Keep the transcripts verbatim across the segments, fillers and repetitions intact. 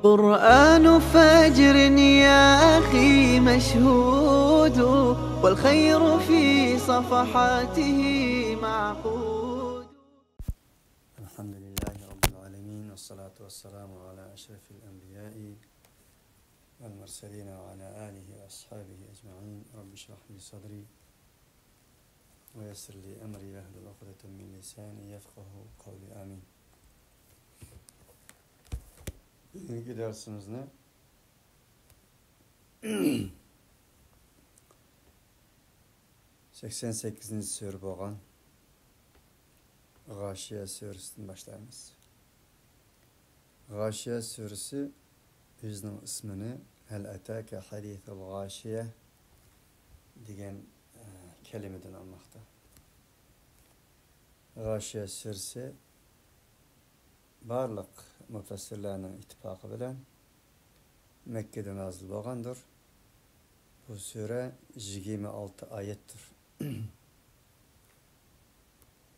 قرآن فجر يا أخي مشهود، والخير في صفحاته معقود. الحمد لله رب العالمين، والصلاة والسلام على أشرف الأنبياء والمرسلين وعلى آله وأصحابه أجمعين. رب اشرح لي صدري ويسر لي أمري واحلل عقدة من لساني يفقهوا قولي. آمين. بۈگۈنكى دەرسىمىزنى سەكسەن سەككىزىنچى سۈرە بولغان غاشىيە سۈرىسىدىن باشلايمىز. غاشىيە سۈرىسى ئۆزىنىڭ ئىسمىنى «ھەل ئەتاكە ھەدىسۇل غاشىيە» دېگەن، ئە، كەلىمىدىن ئالماقتا. غاشىيە سۈرىسى بارلىق مۇپەسسىرلەرنىڭ ئىتتىپاقى بىلەن مەككىدە نازىل بولغاندۇر. بۇ سۈرە يىگىرمە ئالتە ئايەتتۇر.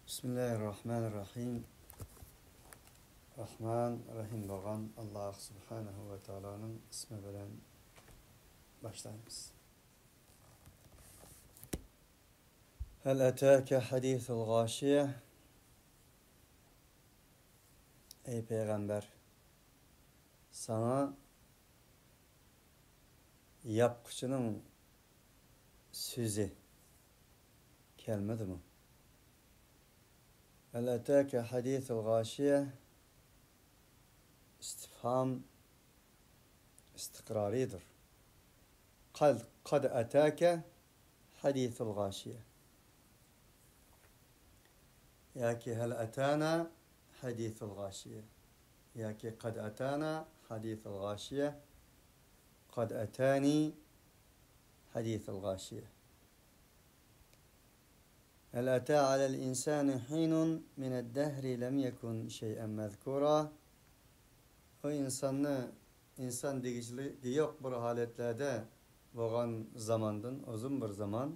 بىسمىللاھىرراھمانىرراھىم. راھمان، رەھىم بولغان ئاللاھ سۇبھانەھۇ ۋە تائالانىڭ ئىسمى بىلەن باشلايمىز. ھەل ئەتاكە ھەدىسۇل غاشىيە. ئەي پەيغەمبەر، ساڭا ياپقۇچىنىڭ سۆزى كەلمىدىمۇ؟ ھەل ئەتاكە ھەدىسۇل غاشىيە ئىستىفھام ئىستىقرارىيدۇر. قەد، قەد ئەتاكە ھەدىسۇل غاشىيە ياكى ھەل ئەتانا ھەدىسۇل غاشىيە ياكى قەد ئەتانا ھەدىسۇل غاشىيە، قەد ئەتانى ھەدىسۇل غاشىيە. ھەل ئەتە ئەلەل ئىنسانى ھىنۇن مىنەد دەھرى لەم يەكۇن شەيئەن مەزكۇرا. ئۇ ئىنساننى، ئىنسان دېگۈچىلىكى يوق بىر ھالەتلەردە بولغان زاماندىن ئۇزۇن بىر زامان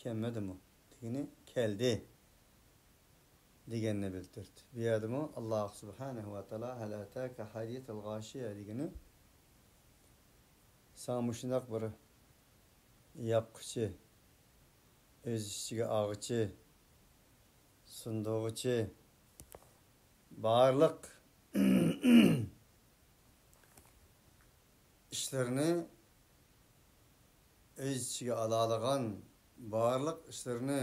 كەلمىدىمۇ؟ دېگىنى كەلدى دېگەننى بىلدۈردى. بۇ يەردىمۇ ئاللاھ سۇبھانەھۇ ۋە تائالا «ھەل ئەتاكە ھەدىسۇل غاشىيە» دېگىنى ساڭا مۇشۇنداق بىر ياپقۇچى، ئۆز ئىچىگە ئالغۇچى، سۇندۇرغۇچى، بارلىق ئىشلىرىنى ئۆز ئىچىگە ئالالىغان، بارلىق ئىشلىرىنى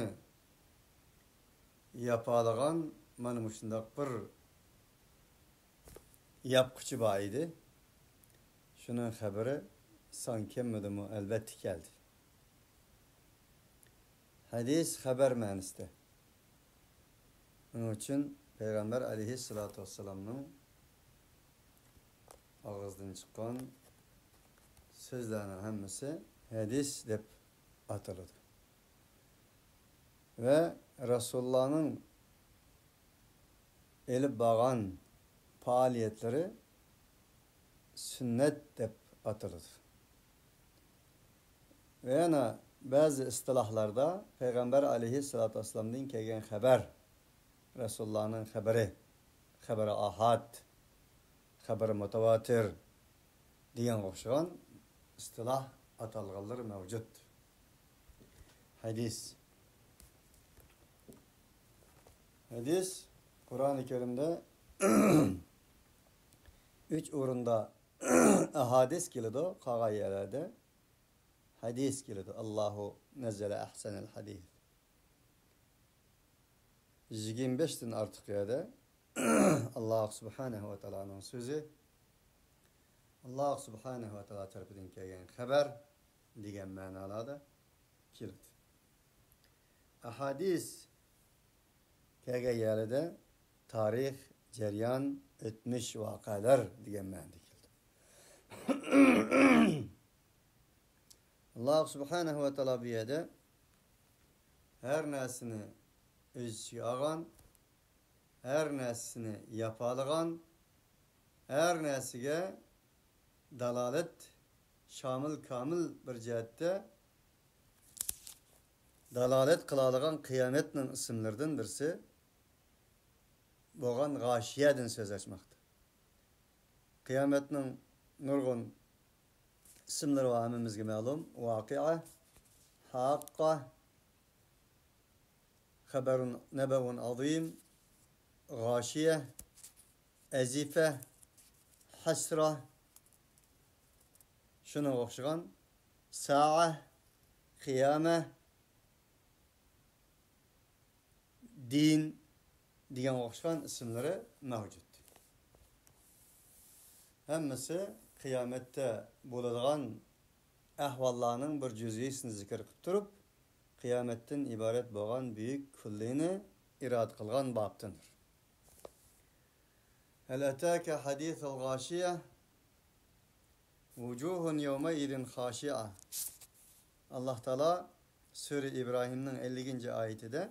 ياپالىغان مانا مۇشۇنداق بىر ياپقۇچى بار ئىدى. شۇنىڭ خەۋىرى ساڭا كەلمىدىمۇ؟ ئەلۋەتتە كەلدى. ھەدىس خەۋەر مەنىسىدە. شۇنىڭ ئۈچۈن پەيغەمبەر ئەلەيھىسسالاتۇ ۋەسسالامنىڭ ئاغزىدىن چىققان سۆزلەرنىڭ ھەممىسى ھەدىس دەپ ئاتىلىدۇ. ۋە رەسۇلۇللانىڭ ئېلىپ بارغان پائالىيەتلىرى سۈننەت دەپ ئاتىلىدۇ. ۋە يەنە بەزى ئىستىلاھلاردا پەيغەمبەر ئەلەيھىسسالاتۇ ۋەسسالامدىن كەلگەن خەۋەر، رەسۇلۇللانىڭ خەۋىرى، خەۋىرى ئاھاد، خەۋىرى مۇتەۋاتىر دېگەنگە ئوخشىغان ئىستىلاھ ئاتالغانلىرى مەۋجۇت. ھەدىس. ھەدىس قۇرئانى كەرىمدە ئۈچ ئورۇندا ئەھادىس كېلىدۇ، قالغان يەرلەردە ھەدىس كېلىدۇ. ئاللاھۇ نەززەلە ئەھسەنەل ھەدىس. يىگىرمە بەشتىن ئارتۇق يەردە ئاللاھ سۇبھانەھۇ ۋە تائالانىڭ سۆزى، ئاللاھ سۇبھانەھۇ ۋە تائالا تەرىپىدىن كەلگەن خەۋەر دېگەن مەنالاردا كېلىدۇ. ئەھادىس كەلگەن يەردە تارىخ، جەريان، ئۆتمۈش ۋەقەلەر دېگەن مەنىدە كېلىدۇ. ئاللاھ سۇبھانەھۇ ۋە تائالا بۇ يەردە ھەر نەرسىنى ئۆز ئىچىگە ئالغان، ھەر نەرسىنى ياپالىغان، ھەر نەرسىگە دالالەت، شامىل، كامىل بىر جەھەتتە دالالەت قىلالىغان قىيامەتنىڭ ئىسىملىرىدىن بىرسى بولغان غاشىيەدىن سۆز ئاچماقتا. قىيامەتنىڭ نۇرغۇن ئىسىملىرى بار، ھەممىمىزگە مەلۇم. ۋاقىئە، ھاققە، خەبەرۇن، نەبەئۇن ئازىم، غاشىيە، ئەزىفە، ھەسرە، شۇنىڭغا ئوخشىغان، سائە، قىيامە، دىن دېگەنگە ئوخشىغان ئىسىملىرى مەۋجۇت. ھەممىسى قىيامەتتە بولىدىغان ئەھۋاللارنىڭ بىر جۈزئىيسىنى زىكىر قىلىپ تۇرۇپ، قىيامەتتىن ئىبارەت بولغان بۈيۈك كۈللىنى ئىرادە قىلغان بابتىندۇر. ھەل ئەتاكە ھەدىسۇل غاشىيە، ۋۇجۇھۇن يەۋمەئىزىن خاشىئە. ئاللاھ تائالا سۈرە ئىبراھىمنىڭ ئەللىكىنچى ئايىتىدە،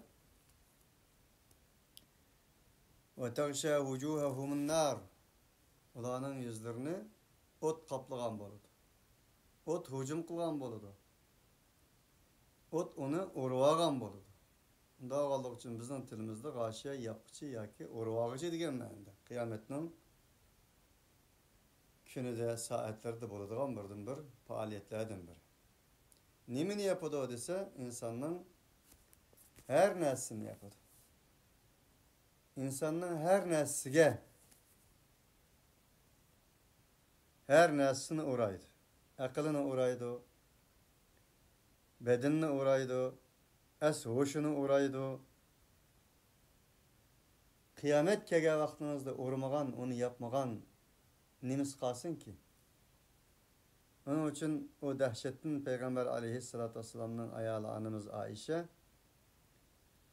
ۋە تەغشا ۋۇجۇھەھۇمۇن نار. ئۇلارنىڭ يۈزلىرىنى ئوت قاپلىغان بولىدۇ. ئوت ھۇجۇم قىلغان بولىدۇ. ئوت ئۇنى ئورىۋالغان بولىدۇ. ئۇنداق بولغانلىقى ئۈچۈن بىزنىڭ تىلىمىزدا غاشىيە ياپقۇچى ياكى ئورىۋالغۇچى دېگەن مەنىدە. قىيامەتنىڭ كۈنىدە، سائەتلىرىدە بولىدىغان بىردىنبىر پائالىيەتلەردىن بىرى. نېمىنى ياپىدۇ دېسە، ئىنساننىڭ ھەر نەرسىسىنى ياپىدۇ. ئىنساننىڭ ھەر نەرسىسىگە، ھەر نەرسىسىنى ئورايدۇ. ئەقلىنى ئورايدۇ، بەدىنىنى ئورايدۇ، ئەس ھوشىنى ئورايدۇ. قىيامەت كەلگەن ۋاقتىڭىزدا ئورىمىغان، ئۇنى ياپمىغان نېمىسى قالسۇنكى؟ ئۇنىڭ ئۈچۈن ئۇ دەھشەتتىن پەيغەمبەر ئەلەيھىسسالاتۇ ۋەسسالامنىڭ ئايالى ئانىمىز ئائىشە،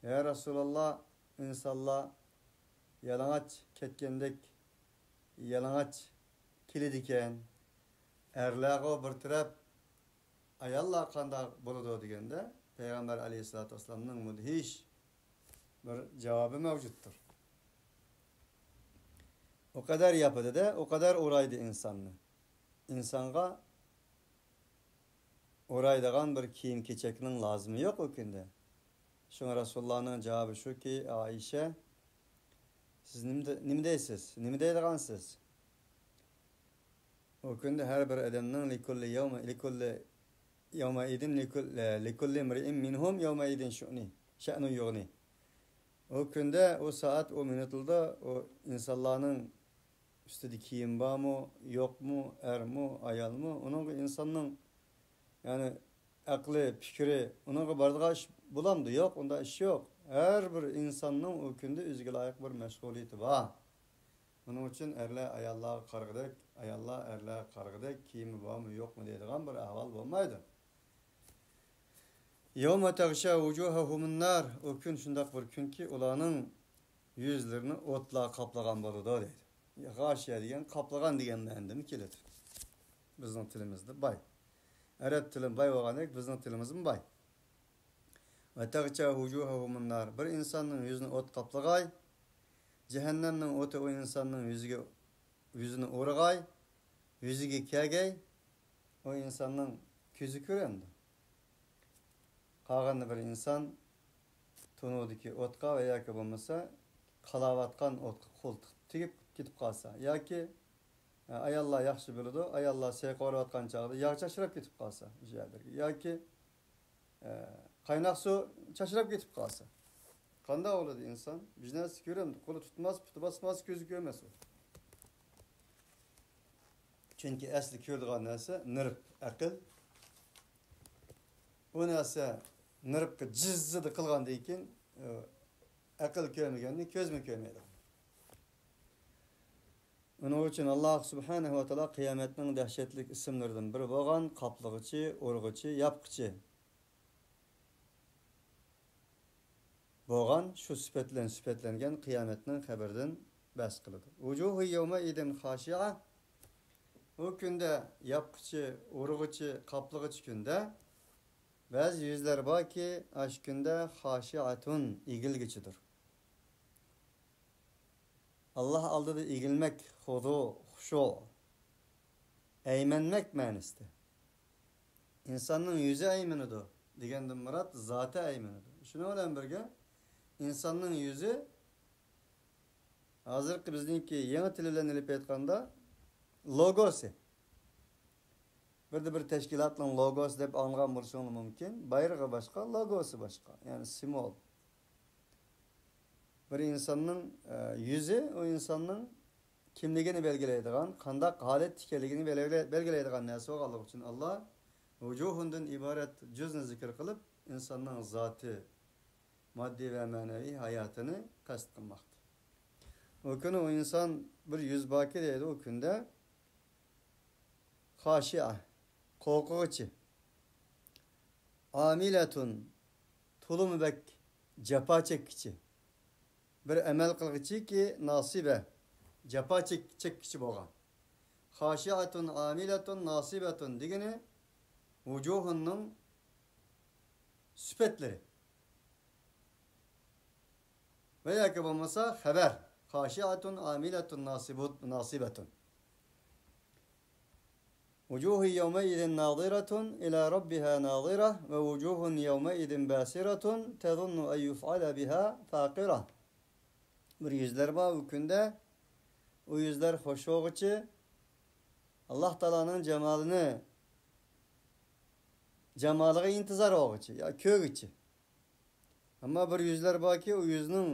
يا رەسۇلاللا، ئىنسانلار يالىڭاچ كەتكەندەك، يالىڭاچ كېلىدىكەن. ئەرلەرغۇ بىر تەرەپ، ئاياللار قانداق بولىدۇ دېگەندە، پەيغەمبەر ئەلەيھىسسالاتۇ ۋەسسالامنىڭ مۇدھىش بىر جاۋابى مەۋجۇتتۇر. ئۇ قەدەر ياپىدۇ-دە، ئۇ قەدەر ئورايدۇ ئىنساننى. ئىنسانغا ئورايدىغان بىر كىيىم-كېچەكنىڭ لازىمى يوق ئۇ كۈندە. شۇڭا رەسۇلۇللانىڭ جاۋابى شۇكى، ئائىشە، سىز نېمە دە-، نېمە دەيسىز؟ نېمە دەيدىغانسىز؟ ئۇ كۈندە ھەر بىر ئادەمنىڭ لىكۇللى يەۋمە-، لىكۇللى يەۋمەئىدىن لىكۇل-، لىكۇللى ئىمرىئىن مىنھۇم يەۋمەئىدىن شۇئنى، شەئنۇ يۇغنى. ئۇ كۈندە، ئۇ سائەت، ئۇ مىنۇتلىدا ئۇ ئىنسانلارنىڭ ئۈستىدە كىيىم بارمۇ، يوقمۇ، ئەرمۇ، ئايالمۇ، ئۇنىڭغا ئىنساننىڭ، يەنى، ئەقلى، پىكرى، ئۇنىڭغا بارىدىغان ئىش بولامدۇ؟ يوق، ئۇنداق ئىش يوق. ھەر بىر ئىنساننىڭ ئۇ كۈندە ئۆزىگە لايىق بىر مەشغۇلىيىتى بار. ئۇنىڭ ئۈچۈن ئەرلەر ئاياللارغا قارىغۇدەك، ئاياللار ئەرلەرگە قارىغۇدەك كىيىمى بارمۇ، يوقمۇ دەيدىغان بىر ئەھۋال بولمايدۇ. يەۋمە تەغشا ۋۇجۇھەھۇمۇن نار. ئۇ كۈن شۇنداق بىر كۈنكى، ئۇلارنىڭ يۈزلىرىنى ئوتلار قاپلىغان بولىدۇ، دەيدۇ. غاشىيە دېگەن قاپلىغان دېگەن مەنىدىمۇ كېلىدۇ. بىزنىڭ تىلىمىزدا باي. ئەرەب تىلى باي بولغاندەك، بىزنىڭ تىلىمىزمۇ باي. ۋە تەغشا ۋۇجۇھەھۇمۇن نار. بىر ئىنساننىڭ يۈزىنى ئوت قاپلىغاي، جەھەننەمنىڭ ئوتى ئۇ ئىنساننىڭ يۈزىگە، يۈزىنى ئورىغاي، يۈزىگە كەلگەي، ئۇ ئىنساننىڭ كۆزى كۆرەمدۇ؟ قالغاندا بىر ئىنسان تونۇردىكى ئوتقا ۋە ياكى بولمىسا قالاۋاتقان ئوتقا قول تىقىپ تېگىپ كېتىپ قالسا، ياكى، ئە، ئاياللار ياخشى بىلىدۇ، ئاياللار سەي قورۇۋاتقان چاغدا ياغ چاچراپ كېتىپ قالسا ئۆشۇ يەرلەرگە، ياكى، ئە، قايناق سۇ چاچراپ كېتىپ قالسا، قانداق بولىدۇ ئىنسان؟ بىر نەرسە كۆرەمدۇ؟ قولى تۇتماس، پۇتى باسماس، كۆزى كۆرمەس ئۇ. چۈنكى ئەسلى كۆرىدىغان نەرسە نېرۋ، ئەقىل. ئۇ نەرسە نېرۋقا جىززىدە قىلغاندىن كېيىن، ئە، ئەقىل كۆرمىگەننى كۆزمۇ كۆرمەيدۇ. ئۇنىڭ ئۈچۈن ئاللاھ سۇبھانەھۇ ۋە تائالا قىيامەتنىڭ دەھشەتلىك ئىسىملىرىدىن بىرى بولغان قاپلىغۇچى، ئۇرغۇچى، ياپقۇچى بولغان شۇ سۈپەت بىلەن سۈپەتلەنگەن قىيامەتنىڭ خەۋىرىدىن بەھس قىلىدۇ. ۋۇجۇھۇ يەۋمەئىزىن خاشىئە. ئۇ كۈندە ياپقۇچى، ئۇرغۇچى، قاپلىغۇچى كۈندە بەزى يۈزلەر باركى، ئاشۇ كۈندە خاشىئەتۇن، ئېگىلگۈچىدۇر. ئاللاھ ئالدىدا ئېگىلمەك، خۇزۇ، خۇشۇ، ئەيمەنمەك مەنىسىدە. ئىنساننىڭ يۈزى ئەيمىنىدۇ دېگەندىن مۇراد زاتى ئەيمىنىدۇ. شۇنىڭ بىلەن بىرگە، ئىنساننىڭ يۈزى ھازىرقى بىزنىڭكى يېڭى تىل بىلەن ئېلىپ ئېيتقاندا، لوگوسى. بىردە بىر تەشكىلاتنىڭ لوگوسى دەپ ئاڭلىغان بولۇشۇڭلار مۇمكىن. بايرىقى باشقا، لوگوسى باشقا. يەنى سىمۋول. بىر ئىنساننىڭ، ئە، يۈزى ئۇ ئىنساننىڭ كىملىكىنى بەلگىلەيدىغان، قانداق ھالەتتە ئىكەنلىكىنى بەلگىلەي-، بەلگىلەيدىغان نەرسە بولغانلىقى ئۈچۈن ئاللا ۋۇجۇھۇندىن ئىبارەت جۈزنى زىكىر قىلىپ، ئىنساننىڭ زاتى، ماددىي ۋە مەنىۋى ھاياتىنى قەست قىلماقتا. ئۇ كۈنى ئۇ ئىنسان بىر يۈز باركى دەيدۇ، ئۇ كۈندە خاشىئە، قورقۇغۇچى، ئامىلەتۇن، تولىمۇ بەك جاپا چەككۈچى، بىر ئەمەل قىلغۇچىكى ناسىبە، جاپا چەك-، چەككۈچى بولغان. خاشىئەتۇن، ئامىلەتۇن، ناسىبەتۇن دېگىنى ۋۇجۇھۇننىڭ سۈپەتلىرى. ۋە ياكى بولمىسا خەۋەر. خاشىئەتۇن، ئامىلەتۇن، ناسىبۇت-، ناسىبەتۇن. ۋۇجۇھۇ يەۋمەئىزىن نازىرەتۇن ئىلە رەببىھا نازىرە ۋە ۋۇجۇھۇن يەۋمەئىزىن باسىرەتۇن تەزۇننۇ ئەن يۇفئەلە بىھا فاقىرە. بىر يۈزلەر بار ئۇ كۈندە، ئۇ يۈزلەر خۇشۇغۇچى، ئاللا تائالانىڭ جامالىنى، جامالىغا ئىنتىزار بولغۇچى يا كۆرگۈچى. ئەمما بىر يۈزلەر باركى، ئۇ يۈزنىڭ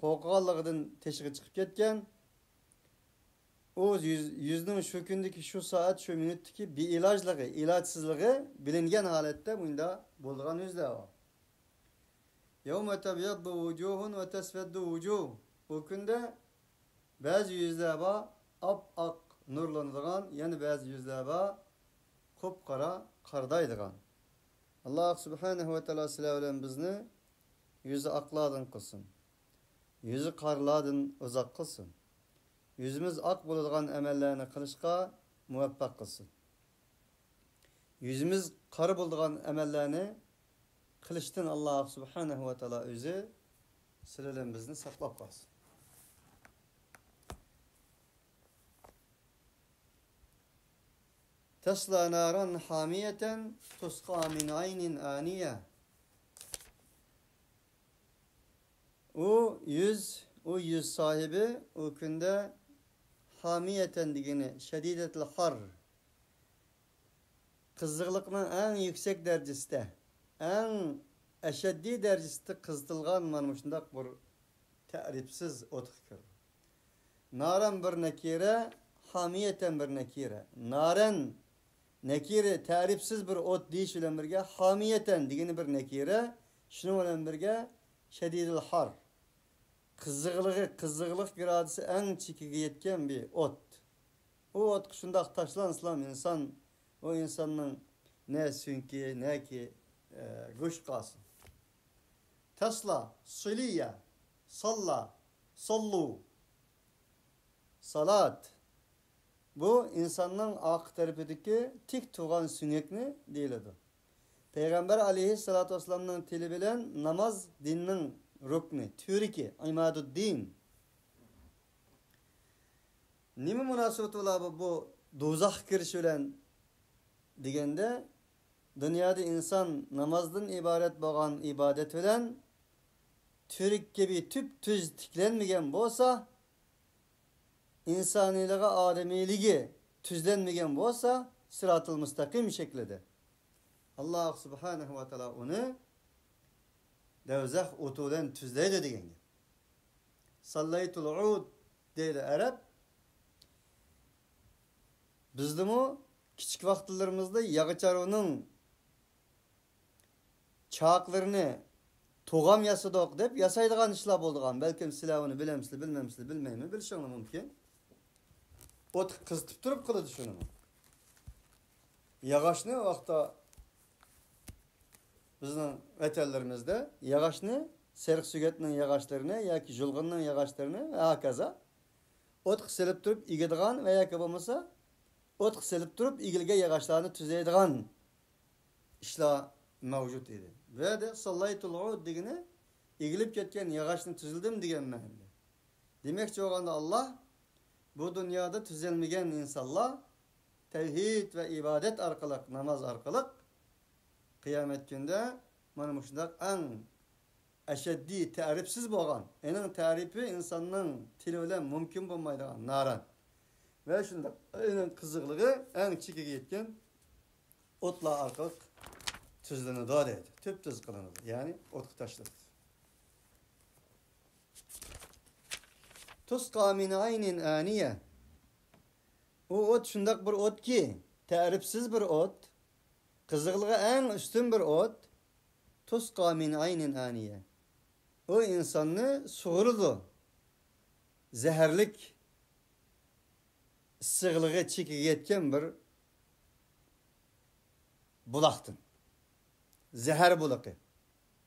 قورققانلىقىدىن تېشىغا چىقىپ كەتكەن. ئۇ يۈز، يۈزنىڭ شۇ كۈندىكى، شۇ سائەت، شۇ مىنۇتتىكى بىئىلاجلىقى، ئىلاجسىزلىقى بىلىنگەن ھالەتتە مۇنداق بولىدىغان يۈزلەر بار. يەۋمە تەبيەززۇ ۋۇجۇھۇن ۋە تەسۋەددۇ ۋۇجۇھ. ئۇ كۈندە بەزى يۈزلەر بار ئاپئاق نۇرلىنىدىغان، يەنە بەزى يۈزلەر بار قۇپقارا قارىدايدىغان. ئاللا سۇبھانەھۇ ۋە تائالا سىلەر بىلەن بىزنى يۈزى ئاقلاردىن قىلسۇن. يۈزى قارىلاردىن ئۇزاق قىلسۇن. يۈزىمىز ئاق بولىدىغان ئەمەللەرنى قىلىشقا مۇۋەپپەق قىلسۇن. يۈزىمىز قارا بولىدىغان ئەمەللەرنى قىلىشتىن ئاللا سۇبھانەھۇ ۋە تائالا ئۆزى سىلەر بىلەن بىزنى ساقلاپ قالسۇن. تەسلا ناران ھامىيەتەن تۇسقا مىن ئەينىن ئانىيە. ئۇ يۈز، ئۇ يۈز ساھىبى ئۇ كۈندە ھامىيەتەن دېگىنى شەدىدەتىل ھار، قىزىقلىقنىڭ ئەڭ يۈكسەك دەرىجىسىدە، ئەڭ ئەشەددىي دەرىجىسىدە قىزىتىلغان مانا مۇشۇنداق بىر تەرىپسىز ئوتقا كىرىدۇ. نارەن بىر نەكىرە، ھامىيەتەن بىر نەكىرە. نارەن نەكىرە، تەرىپسىز بىر ئوت دېيىش بىلەن بىرگە، ھامىيەتەن دېگىنى بىر نەكىرە، شۇنىڭ بىلەن بىرگە شەدىدىل ھار. قىزىقلىقى، قىزىقلىق گرادۇسى ئەڭ چېكىگە يەتكەن بىر ئوت. ئۇ ئوتقا شۇنداق تاشلانسىلا ئىنسان، ئۇ ئىنساننىڭ نە سۆڭىكى، نەكى، ئە، گۆشى قالسۇن. تەسلا، سىلىيە، ساللا، ساللۇ، سالات. بۇ ئىنساننىڭ ئارقا تەرىپىدىكى تىك تۇرغان سۆڭەكنى دېيىلىدۇ. پەيغەمبەر ئەلەيھىسسالاتۇ ۋەسسالامنىڭ تىلى بىلەن ناماز دىننىڭ رۇكنى، تۈۋرۈكى، ئىمادۇددىن. نېمە مۇناسىۋىتى بار بۇ، بۇ دوزاخقا كىرىش بىلەن دېگەندە، دۇنيادا ئىنسان نامازدىن ئىبارەت بولغان ئىبادەت بىلەن تۈۋرۈك كەبى تۈپتۈز تىكلەنمىگەن بولسا، ئىنسانىيلىقى، ئادىمىيلىكى تۈزلەنمىگەن بولسا، سىراتىل مۇستەقىم شەكلىدە، ئاللا سۇبھانەھۇ ۋە تائالا ئۇنى دەۋزەخ ئوتى بىلەن تۈزلەيدۇ دېگەن گەپ. ساللەيتۇل ئۇد دەيدۇ ئەرەب. بىزدىمۇ كىچىك ۋاقىتلىرىمىزدا ياغىچارۋىنىڭ چاقلىرىنى توغام ياسىدۇق دەپ ياسايدىغان ئىشلار بولىدىغان. بەلكىم سىلەر ئۇنى بىلەمسىلەر، بىلمەمسىلەر، بىلمەيمەن، بىلىشىڭلار مۇمكىن. ئوتقا قىزىتىپ تۇرۇپ قىلىدۇ شۇنىمۇ. ياغاچنى ئۇ ۋاقىتتا بىزنىڭ ۋەتەنلىرىمىزدە ياغاچنى، سېرىق سۆگەتنىڭ ياغاچلىرىنى ياكى يۇلغۇننىڭ ياغاچلىرىنى ۋە ھاكازا ئوتقا سېلىپ تۇرۇپ ئېگىدىغان ۋە ياكى بولمىسا ئوتقا سېلىپ تۇرۇپ ئېگىلگەن ياغاچلارنى تۈزەيدىغان ئىشلار مەۋجۇت ئىدى. بۇ يەردە ساللايتۇل ئۇد دېگىنى ئېگىلىپ كەتكەن ياغاچنى تۈزلىدىم دېگەن مەنىدە. دېمەكچى بولغاندا ئاللا، بۇ دۇنيادا تۈزەلمىگەن ئىنسانلار تەۋھىد ۋە ئىبادەت ئارقىلىق، ناماز ئارقىلىق قىيامەت كۈندە مانا مۇشۇنداق ئەڭ ئەشەددىي، تەرىپسىز بولغان، ئېنىڭ تەرىپى ئىنساننىڭ تىلى بىلەن مۇمكىن بولمايدىغان نارەن. ۋە شۇنداق ئېنىڭ قىزىقلىقى ئەڭ چېكىگە يەتكەن ئوتلار ئارقىلىق تۈزلىنىدۇ دەيدۇ. تۈپتۈز قىلىنىدۇ، يەنى ئوتقا تاشلىنىدۇ. تۇسقا مىن ئەينىن ئانىيە. ئۇ ئوت شۇنداق بىر ئوتكى، تەرىپسىز بىر ئوت، قىزىقلىقى ئەڭ ئۈستۈن بىر ئوت. تۇسقا مىن ئەينىن ئانىيە. ئۇ ئىنساننى سۇغۇرىدۇ. زەھەرلىك ئىسسىقلىقى چېكىگە يەتكەن بىر بۇلاقتىن. زەھەر بۇلىقى.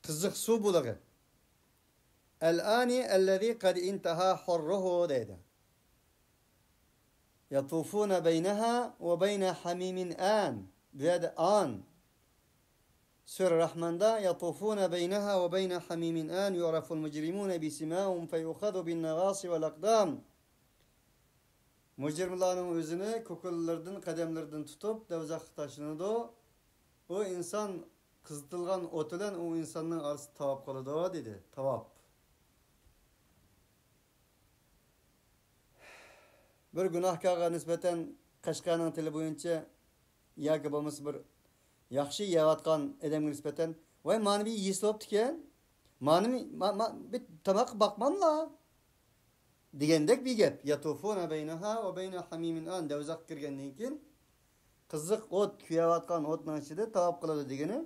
قىزىق سۇ بۇلىقى. ئەل ئانى ئەللەزى قەد ئىنتەھا ھەررۇھۇ دەيدۇ. يطوفون بينها وبين حميم آن. بۇ يەردە ئان. سۈرە راھماندا يطوفون بينها وبين حميم آن يعرف المجرمون بسيماهم فيؤخذ بالنواصي والأقدام. مۇجرىملارنىڭ ئۆزىنى كوكۇللىرىدىن، قەدەملىرىدىن تۇتۇپ، دوزاخقا تاشلىنىدۇ. ئۇ ئىنسان قىزىتىلغان ئوت بىلەن ئۇ ئىنساننىڭ ئارىسىدا تاۋاپ قىلىدۇ، دېدى. تاۋاپ. بىر گۇناھكارغا نىسبەتەن قەشقەرنىڭ تىلى بويىچە ياكى بولمىسا بىر ياخشى يەۋاتقان ئادەمگە نىسبەتەن، ۋاي، مانا بىر يېسە بوپتىكەن، مانا بىر، ما-، ما-، بىر تاماققا باقماملا دېگەندەك بىر گەپ. يطوفون بينها وبين حميم آن. دوزاخقا كىرگەندىن كېيىن قىزىق ئوت، كۆيۈۋاتقان ئوتنىڭ ئىچىدە تاۋاپ قىلىدۇ دېگىنى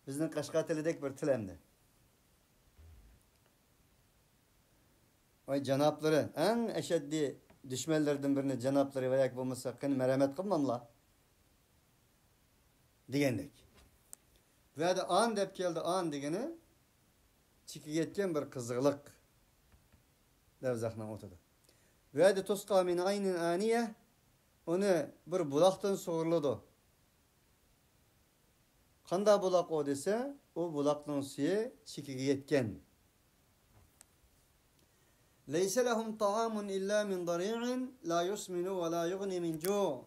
بىزنىڭ قەشقەر تىلىدەك بىر تىل ئەمدى. ۋاي جانابلىرى، ئەڭ ئەشەددىي دۈشمەنلىرىدىن بىرىنى جانابلىرى ۋە ياكى بولمىسا قېنى مەرھەمەت قىلماملا دېگەندەك. بۇ يەردە ئان دەپ كەلدى، ئان دېگىنى چېكىگە يەتكەن بىر قىزىقلىق. دوزاخنىڭ ئوتىدا. بۇ يەردە تۇسقا مىن ئەينىن ئانىيە، ئۇنى بىر بۇلاقتىن سۇغۇرۇلىدۇ. قانداق بۇلاق ئۇ دېسە، ئۇ بۇلاقنىڭ سۈيى چېكىگە يەتكەن. ليس لهم طعام إلا من ضريع لا يسمن ولا يغني من جوع.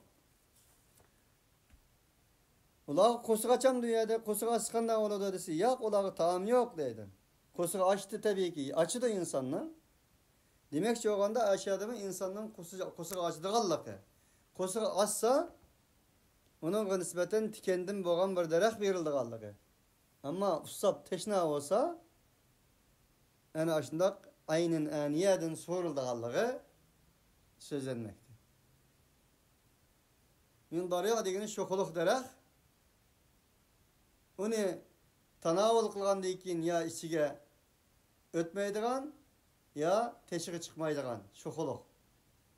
ئۇلارغا قورسىقى ئاچامدۇ يەردە، قورسىقى ئاچسا قانداق بولىدۇ دېسە، ياق، ئۇلارغا تائام يوق دەيدۇ. قورسىقى ئاچتى، تەبىئىيكى، ئاچىدۇ ئىنساننى. دېمەكچى بولغاندا، ئاشۇ يەردىمۇ ئىنساننىڭ قورسىقى، قورسىقى ئاچىدىغانلىقى. قورسىقى ئاچسا، ئۇنىڭغا نىسبەتەن تىكەندىن بولغان بىر دەرەخ بېرىلىدىغانلىقى. ئەمما ئۇسساپ تەشنا بولسا، ئەنە ئاشۇنداق ئەينىن ئانىيەدىن سورىلىدىغانلىقى سۆزلەنمەكتە. مىن دارىغ دېگىنى شوخلۇق دەرەخ. ئۇنى تاناۋۇل قىلغاندىن كېيىن يا ئىچىگە ئۆتمەيدىغان، يا تېشىغا چىقمايدىغان شوخلۇق.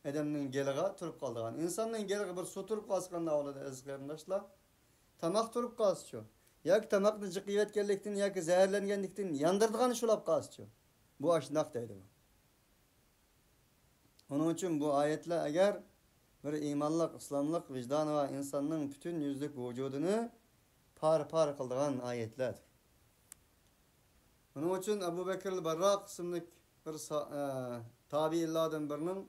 ئادەمنىڭ گېلىغا تۇرۇپ قالىدىغان. ئىنساننىڭ گېلىغا بىر سۇ تۇرۇپ قالسا قانداق بولىدۇ، ئەزىز قېرىنداشلار؟ تاماق تۇرۇپ قالسىچۇ؟ ياكى تاماقنى جىق يېۋەتكەنلىكتىن ياكى زەھەرلەنگەنلىكتىن ياندۇرىدىغان شۇلاپ قالسىچۇ؟ بۇ ئاشۇنداق دەيدۇ. ئۇنىڭ ئۈچۈن بۇ ئايەتلەر ئەگەر بىر ئىمانلىق، ئىسلاملىق، ۋىجدانى بار ئىنساننىڭ پۈتۈن يۈزلۈك ۋۇجۇدىنى پارە-پارە قىلىدىغان ئايەتلەردۇر. ئۇنىڭ ئۈچۈن ئەبۇ بەكرىل بەرراق ئىسىملىك بىر سا-، ئە، تابىئىنلاردىن بىرىنىڭ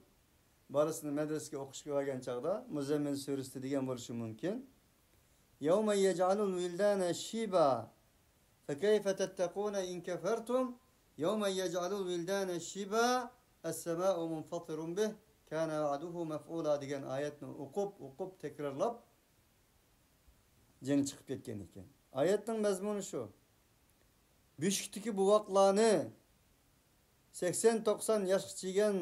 بالىسىنى مەدرىسىگە ئوقۇشقا يۈبەرگەن چاغدا، مۇزەممىل سۈرىسىدە دېگەن بولۇشى مۇمكىن. يوم يجعل الولدان شيبا فكيف تتقون إن كفرتم يوم يجعل الولدان شيبا السماء منفطر به كان وعده مفعولا دېگەن ئايەتنى ئوقۇپ، ئوقۇپ، تەكرارلاپ جېڭى چىقىپ كەتكەن ئىكەن. ئايەتنىڭ مەزمۇنى شۇ. بۆشۈكتىكى بوۋاقلارنى سەكسەن توقسان ياشقا چىگەن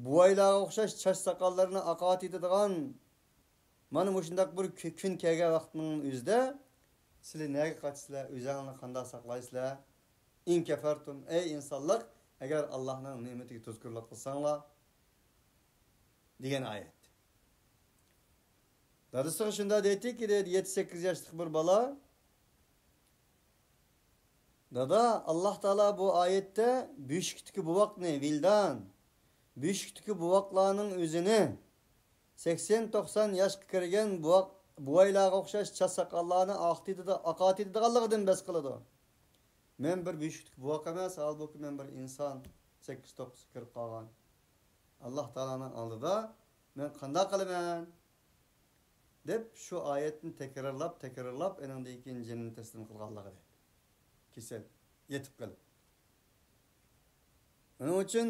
بوۋايلارغا ئوخشاش چاچ ساقاللىرىنى ئاقارتىۋېتىدىغان مانا مۇشۇنداق بىر كۈ-، كۈن كەلگەن ۋاقىتنىڭ ئۆزىدە سىلى نەگە قاچىسىلەر، ئۆزەڭلارنى قانداق ساقلايسىلەر؟ ئىن كەفەرتۇم، ئەي ئىنسانلار، ئەگەر ئاللاھنىڭ نېمىتىگە تۇزكورلۇق قىلساڭلار، دېگەن ئايەت. دادىسىغا شۇنداق دەيتتىكى، دەيدۇ، يەتتە-سەككىز ياشلىق بىر بالا، دادا، ئاللاھ تائالا بۇ ئايەتتە بۆشۈكتىكى بوۋاقنى، ۋىلدان، بۆشۈكتىكى بوۋاقلارنىڭ ئۆزىنى سەكسەن توقسان ياشقا كىرگەن بوۋاق، بوۋايلارغا ئوخشاش چاچ ساقاللارنى ئاقتىدىدا-، ئاقارتىدىغانلىقىدىن بەس قىلىدۇ. مەن بىر بۆشۈكتىكى بوۋاق ئەمەس، ھالبۇكى، مەن بىر ئىنسان، سەككىز توققۇزغا كىرىپ قالغان. ئاللاھ تائالانىڭ ئالدىدا مەن قانداق قىلىمەن؟ دەپ، شۇ ئايەتنى تەكرارلاپ، تەكرارلاپ، ئېنىڭدىن كېيىن جېنىنى تەسلىم قىلغانلىقى دەيدۇ. كېسەل، يېتىپ قېلىپ. ئۇنىڭ ئۈچۈن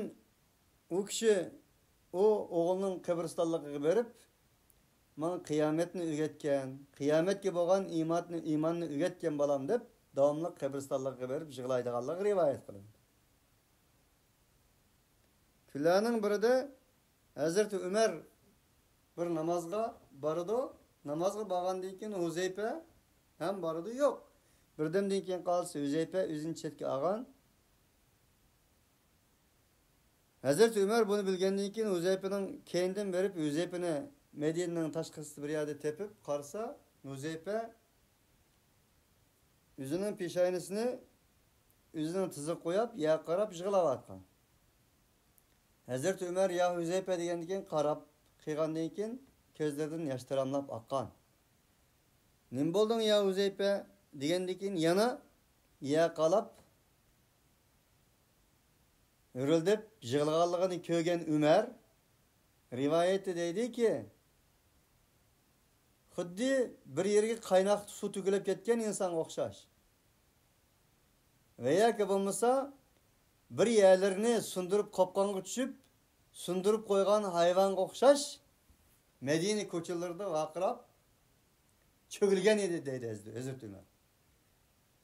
ئۇ كىشى ئۇ ئوغلىنىڭ قەبرىستانلىقىغا بېرىپ، ماڭا قىيامەتنى ئۆگەتكەن، قىيامەتكە بولغان ئىماننى، ئىماننى ئۆگەتكەن بالام دەپ، داۋاملىق قەبرىستانلىقىغا بېرىپ يىغلايدىغانلىقى رىۋايەت قىلىنىدۇ. كۈنلەرنىڭ بىرىدە ھەزرىتى ئۆمەر بىر نامازغا بارىدۇ. نامازغا بارغاندىن كېيىن ھۇزەيپە ھەم بارىدۇ، يوق. بىردەمدىن كېيىن قالسا ھۇزەيپە ئۆزىنى چەتكە ئالغان. ھەزرىتى ئۆمەر بۇنى بىلگەندىن كېيىن ھۇزەيپىنىڭ كەينىدىن بېرىپ، ھۇزەيپىنى مەدىنىنىڭ تاشقىرىسىدا بىر يەردە تېپىپ قارىسا، ھۇزەيپە ئۆزىنىڭ پېشاينىسىنى ئۆزىنىڭ تىزىغا قويۇپ، يەرگە قاراپ يىغلاۋاتقان. ھەزرىتى ئۆمەر «يا ھۇزەيپە» دېگەندىن كېيىن قاراپ قىلغاندىن كېيىن كۆزلىرىدىن ياش تاراملاپ ئاققان. «نېمە بولدۇڭ يا ھۇزەيپە؟» دېگەندىن كېيىن يەنە يەرگە قاراپ ھۆرۈلدەپ يىغلىغانلىقىنى كۆرگەن ئۆمەر رىۋايەتتە دەيدىكى، خۇددى بىر يەرگە قايناق سۇ تۆكۈلۈپ كەتكەن ئىنسانغا ئوخشاش. ۋە ياكى بولمىسا، بىر يەرلىرىنى سۇندۇرۇپ قوپقانغا چۈشۈپ، سۇندۇرۇپ قويغان ھايۋانغا ئوخشاش مەدىنە كوچىلىرىدا ۋارقىراپ، چۆگىلىگەن ئىدى دەيدۇ ھەزرىتى ئۆمەر.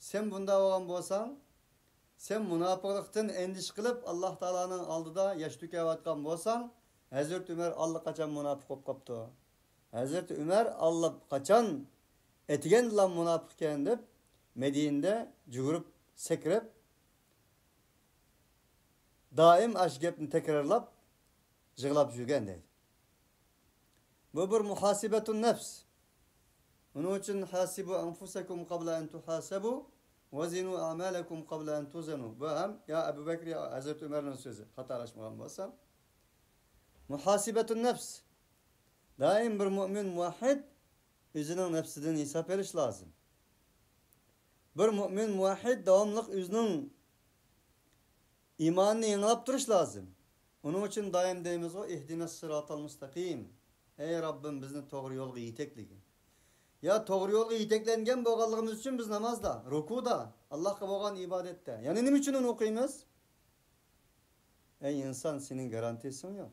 سەن بۇنداق بولغان بولساڭ، سەن مۇناپىقلىقتىن ئەندىشە قىلىپ، ئاللاھ تائالانىڭ ئالدىدا ياش تۆكۈۋاتقان بولساڭ، ھەزرىتى ئۆمەر ئاللىقاچان مۇناپىق بولۇپ قاپتۇ. ھەزرىتى ئۆمەر ئاللىقاچان ئەتىگەندىلا مۇناپىقكەن دەپ، مەدىنىدە جۈگۈرۈپ، سەكرەپ، دائىم ئاشۇ گەپنى تەكرارلاپ، يىغلاپ يۈرگەن دەيدۇ. بۇ بىر مۇھاسىبەتۇن نەپس. ئۇنىڭ ئۈچۈن «ھاسىبۇ ئەنفۇسەكۇم قابلە ئەن تۇھاسەبۇ، ۋەزىنۇ ئەمالەكۇم قابلە ئەن تۇزەنۇ». بۇ ھەم يا ئەبۇ بەكرى، يا ھەزرىتى ئۆمەرنىڭ سۆزى، خاتالاشمىغان بولسام. مۇھاسىبەتۇن نەپس. دائىم بىر مۇئمىن مۇۋەھھىد ئۆزىنىڭ نەپسىدىن ھېساب بېرىش لازىم. بىر مۇئمىن مۇۋەھھىد داۋاملىق ئۆزىنىڭ ئىمانىنى يېڭىلاپ تۇرۇش لازىم. ئۇنىڭ ئۈچۈن دائىم دەيمىزغۇ، «ئىھدىنەس سىراتال مۇستەقىم». «ئەي رەببىم، بىزنى توغرا يولغا يېتەكلىگىن.» يا توغرا يولغا يېتەكلەنگەن بولغانلىقىمىز ئۈچۈن بىز نامازدا، رۇكۇدا، ئاللاھقا بولغان ئىبادەتتە. يەنە نېمە ئۈچۈن ئۇنى ئوقۇيمىز؟ ئەي ئىنسان، سېنىڭ گارانتىسىڭ يوق.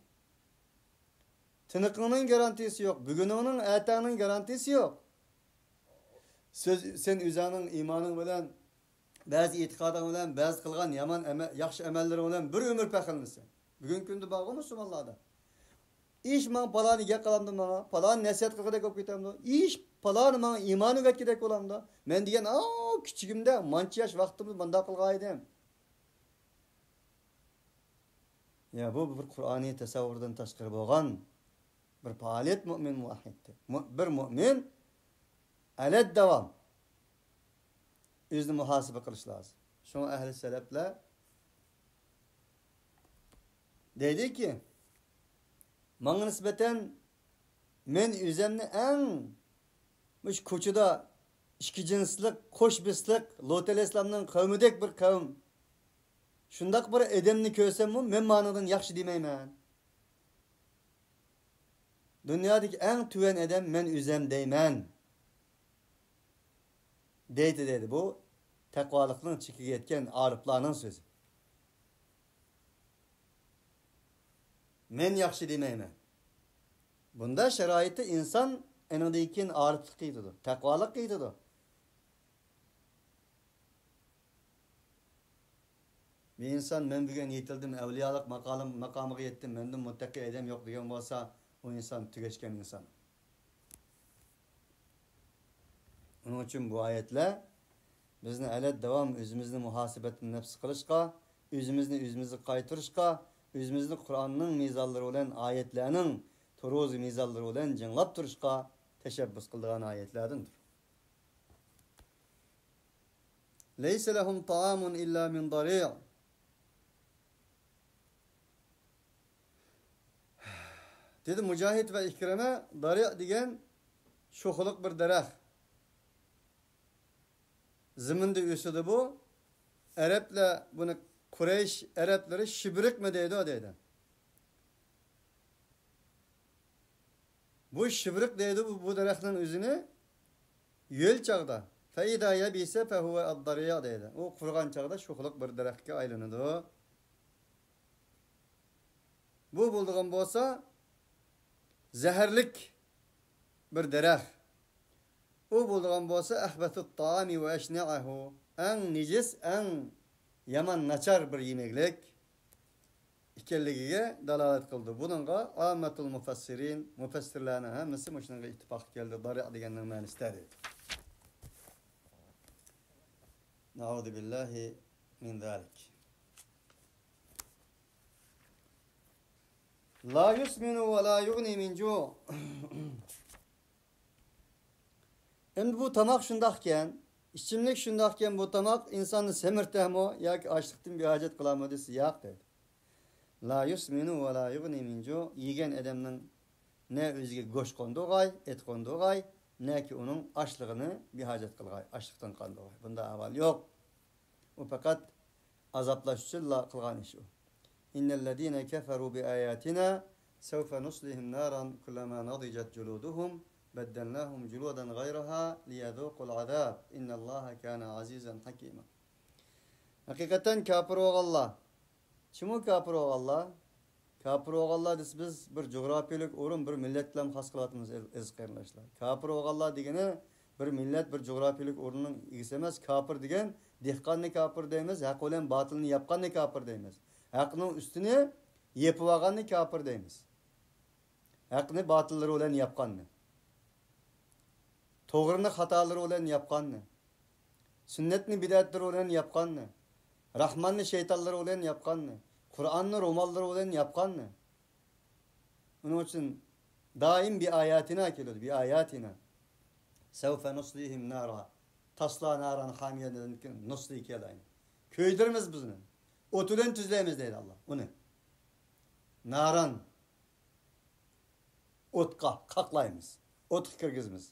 تىنىقىڭنىڭ گارانتىسى يوق، بۈگۈنۈڭنىڭ، ئەتەڭنىڭ گارانتىسى يوق. سۆز، سەن ئۆزۈڭنىڭ ئىمانىڭ بىلەن، بەزى ئېتىقادىڭ بىلەن، بەزى قىلغان يامان ئەمە-، ياخشى ئەمەللىرىڭ بىلەن بىر ئۆمۈر پەخىرلىنىسەن. بۈگۈنكى كۈندە بارغۇ مۇسۇلمانلاردا. ئىش ماڭا پالانى گەپ قىلامدۇ ماڭا، پالانى نەسىھەت قىلغۇدەك بولۇپ كېتەمدۇ؟ ئىش پالانى ماڭا ئىمان ئۆگەتكۈدەك بولامدۇ؟ مەن دېگەن ئاۋۇ كىچىكىمدە مانچە ياش ۋاقتىمدا مانداق قىلغان ئىدىم. يا، بۇ بىر قۇرئانىي تەسەۋۋۇردىن تاشقىرى بولغان بىر پائالىيەت مۇئمىن مۇۋەھھىدتە. مۇ-، بىر مۇئمىن ئەلەد داۋام ئۆزىنى مۇھاسىبە قىلىش لازىم. شۇڭا ئەھلى سەلەپلەر دەيدۇكى، ماڭا نىسبەتەن مەن ئۆزەمنى ئەڭ مۇشۇ كوچىدا ئىككى جىنسلىق، قوش بىسلىق، لۇت ئەلەيھىسسالامنىڭ قەۋمىدەك بىر قەۋم، شۇنداق بىر ئادەمنى كۆرسەممۇ، مەن مانىڭدىن ياخشى دېمەيمەن. دۇنيادىكى ئەڭ تۆۋەن ئادەم مەن ئۆزەم دەيمەن. دەيدۇ، دەيدۇ. بۇ تەقۋالىقنىڭ چېكىگە يەتكەن ئارىپلارنىڭ سۆزى. مەن ياخشى دېمەيمەن. بۇنداق شارائىتتا ئىنسان ئېنىڭدىن كېيىن ئارىپلىققا يېتىدۇ، تەقۋالىققا يېتىدۇ. بىر ئىنسان، «مەن بۈگۈن يېتىلدىم، ئەۋلىيالىق ماقالىم-، ماقامىغا يەتتىم، مەندىن مۇتتەقىي ئادەم يوق» دېگەن بولسا، ئۇ ئىنسان تۈگەشكەن ئىنسان. ئۇنىڭ ئۈچۈن بۇ ئايەتلەر بىزنى ئەلەد داۋام ئۆزىمىزنى مۇھاسىبەتۇن نەپس قىلىشقا، ئۆزىمىزنى ئۆزىمىزگە قايتۇرۇشقا، ئۆزىمىزنى قۇرئاننىڭ مىزانلىرى بىلەن، ئايەتلەرنىڭ تۇرۇزى مىزانلىرى بىلەن جىڭلاپ تۇرۇشقا تەشەببۇس قىلىدىغان ئايەتلەردىندۇر. لەيسە لەھۇم تائامۇن ئىللا مىن دەرىع. دېدى مۇجاھىد ۋە ئىكرىمە، دەرىع دېگەن شوخلۇق بىر دەرەخ. زېمىندا ئۆسىدۇ بۇ. ئەرەبلەر بۇنى، قۇرەيش ئەرەبلىرى شىبرىقمۇ دەيدۇ، دەيدۇ. بۇ شىبرىق دەيدۇ، بۇ، بۇ دەرەخنىڭ ئۆزىنى. ھۆل چاغدا، فەئىزا يەبىسە فەھۇۋە ئەددەرىع دەيدۇ. ئۇ قۇرۇغان چاغدا شوخلۇق بىر دەرەخكە ئايلىنىدۇ. بۇ بولىدىغان بولسا زەھەرلىك بىر دەرەخ. ئۇ بولىدىغان بولسا أخبث الطعام وأشنعه، ئەڭ نىجىس، ئەڭ يامان، ناچار بىر يېمەكلىك ئىكەنلىكىگە دالالەت قىلىدۇ. بۇنىڭغا عامة المفسرين، مۇپەسسىرلەرنىڭ ھەممىسى مۇشۇنىڭغا ئىتتىپاق كەلدى، ضرع دېگەننىڭ مەنىسى دەيدۇ. نعوذ بالله من ذلك. لا يسمن ولا يغني من جوع. ئەمدى بۇ تاماق شۇنداقكەن، ئىچىملىك شۇنداقكەن، بۇ تاماق ئىنساننى سەمرىتەمۇ ياكى ئاچلىقتىن بىھاجەت قىلامۇ دېسە، ياق دەيدۇ. لا يسمن ولا يغني من جوع. يېگەن ئادەمنىڭ نە ئۆزىگە گۆش قوندۇرغاي، ئەت قوندۇرغاي، نەكى ئۇنىڭ ئاچلىقىنى بىھاجەت قىلغاي، ئاچلىقتىن قاندۇرغاي. بۇنداق ئەھۋال يوق. ئۇ پەقەت ئازابلاش ئۈچۈنلا قىلغان ئىش ئۇ. إن الذين كفروا بآياتنا سوف نصليهم نارا كلما نضجت جلودهم بدلناهم جلودا غيرها ليذوقوا العذاب إن الله كان عزيزا حكيما. ھەقىقەتەن كاپىر بولغانلار، چىمۇ كاپىر بولغانلار؟ كاپىر بولغانلار دېسە، بىز بىر جۇغراپىيەلىك ئورۇن، بىر مىللەت بىلەن خاس قىلىۋاتىمىز، ئەز-، ئەزىز قېرىنداشلار. كاپىر بولغانلار دېگىنى بىر مىللەت، بىر جۇغراپىيەلىك ئورۇننىڭ ئىگىسى ئەمەس. كاپىر دېگەن دېھقاننى كاپىر دەيمىز، ھەق بىلەن باتىلنى ياپقاننى كاپىر دەيمىز. ھەقنىڭ ئۈستىنى يېپىۋالغاننى كاپىر دەيمىز. ھەقنى باتىللىرى بىلەن ياپقاننى، توغرىنى خاتالىرى بىلەن ياپقاننى، سۈننەتنى بىدئەتلىرى بىلەن ياپقاننى، راھماننى شەيتانلىرى بىلەن ياپقاننى، قۇرئاننى رومانلىرى بىلەن ياپقاننى. ئۇنىڭ ئۈچۈن دائىم بىئاياتىنا كېلىدۇ، بىئاياتىنا. سوف نصليهم نارا. تسلى نارا حامية دېگەندىن كېيىن نۇسلى كېلەيدۇ. كۆيدۈرىمىز بىز ئۇنى. ئوت بىلەن تۈزلەيمىز دەيدۇ ئاللا ئۇنى. ناران. ئوتقا قاقلايمىز. ئوتقا كىرگۈزىمىز.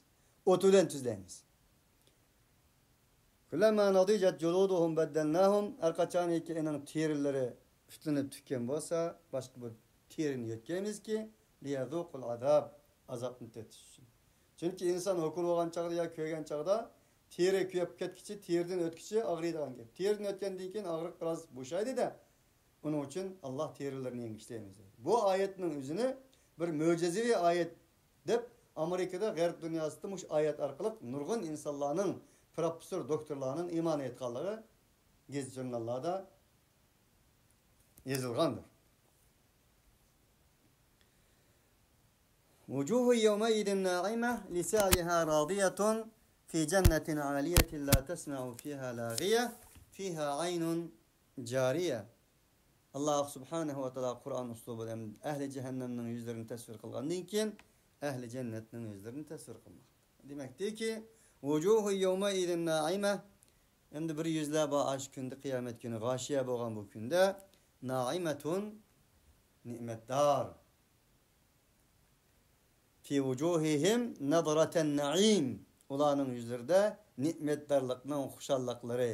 ئوت بىلەن تۈزلەيمىز. كلما نضجت جلودهم بدلناهم، ھەر قاچانكى ئۇنىڭ تېرىلىرى پۈتلىنىپ تۈگىگەن بولسا، باشقا بىر تېرىنى يۆتكەيمىزكى، ليذوقوا العذاب، ئازابنى تېتىش ئۈچۈن. چۈنكى ئىنسان ھوكۇل بولغان چاغدا يا كۆيگەن چاغدا تېرە كۆيۈپ كەتكۈچە، تېرىدىن ئۆتكۈچە ئاغرىيدىغان گەپ. تېرىدىن ئۆتكەندىن كېيىن ئاغرىق بىراز بوشايدۇ-دە. ئۇنىڭ ئۈچۈن ئاللا تېرىلىرىنى يەڭگۈشلەيمىز دەيدۇ. بۇ ئايەتنىڭ ئۆزىنى بىر مۆجىزىۋى ئايەت دەپ، ئامېرىكىدا، غەرب دۇنياسىدا مۇشۇ ئايەت ئارقىلىق نۇرغۇن ئىنسانلارنىڭ، پروفېسسور، دوكتورلارنىڭ ئىمان ئېيتقانلىقى گېزىت-ژۇرناللاردا يېزىلغاندۇر. وجوه يومئذ ناعمة لسعيها راضية في جنة عالية لا تسمع فيها لاغية فيها عين جارية. ئاللا سۇبھانەھۇ ۋە تائالا قۇرئان ئۇسلۇبىدا ئەھلى جەھەننەمنىڭ يۈزلىرىنى تەسۋىر قىلغاندىن كېيىن، ئەھلى جەننەتنىڭ يۈزلىرىنى تەسۋىر قىلماقتا. دېمەكتىكى، وجوه يومئذ ناعمة، ئەمدى بىر يۈزلەر بار ئاشۇ كۈندە، قىيامەت كۈنى غاشىيە بولغان بۇ كۈندە، ناعمة، نېمەتدار. في وجوههم نضرة النعيم. ئۇلارنىڭ يۈزلىرىدە نېمەتدارلىقنىڭ خۇشاللىقلىرى،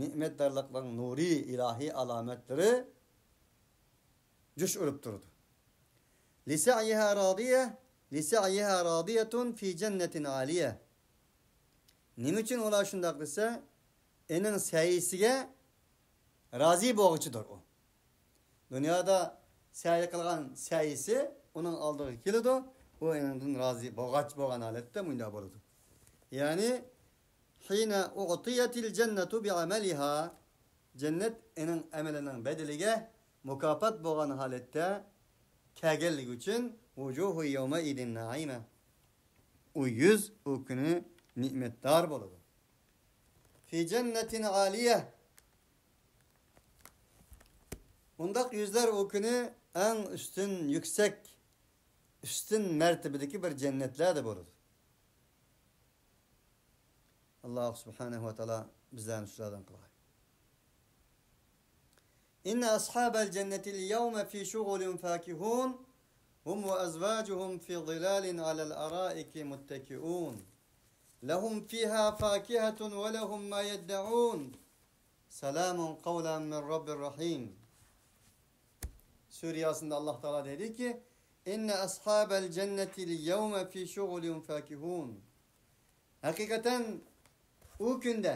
نېمەتدارلىقنىڭ نۇرى، ئىلاھىي ئالامەتلىرى جۇش ئۇرۇپ تۇرىدۇ. لسعيها راضية، لسعيها راضية في جنة عالية. نېمە ئۈچۈن ئۇلار شۇنداق دېسە، ئېنىڭ سەيىسىگە رازى بولغۇچىدۇر ئۇ. دۇنيادا سەي قىلغان سەيىسى ئۇنىڭ ئالدىغا كېلىدۇ، ئۇ ئېنىڭدىن رازى بولغاچ بولغان ھالەتتە مۇنداق بولىدۇ. يەنى، حين أعطيت الجنة بعملها، جەننەت ئېنىڭ ئەمىلىنىڭ بەدىلىگە مۇكاپات بولغان ھالەتتە كەلگەنلىكى ئۈچۈن، وجوه يومئذ ناعمة. ئۇ يۈز ئۇ كۈنى نېمەتدار بولىدۇ. في جنة عالية. ئۇنداق يۈزلەر ئۇ كۈنى ئەڭ ئۈستۈن، يۈكسەك، ئۈستۈن مەرتىبىدىكى بىر جەننەتلەردە بولىدۇ. ئاللا سۇبھانەھۇ ۋە تائالا بىزلەرنى شۇلاردىن قىلغاي. إن أصحاب الجنة اليوم في شغل فاكهون هم وأزواجهم في ظلال على الأرائك متكئون لهم فيها فاكهة ولهم ما يدعون سلام قولا من رب رحيم. سۈرە ياسىندا ئاللا تائالا دەيدۇكى، إن أصحاب الجنة اليوم في شغل فاكهون. ھەقىقەتەن ئۇ كۈندە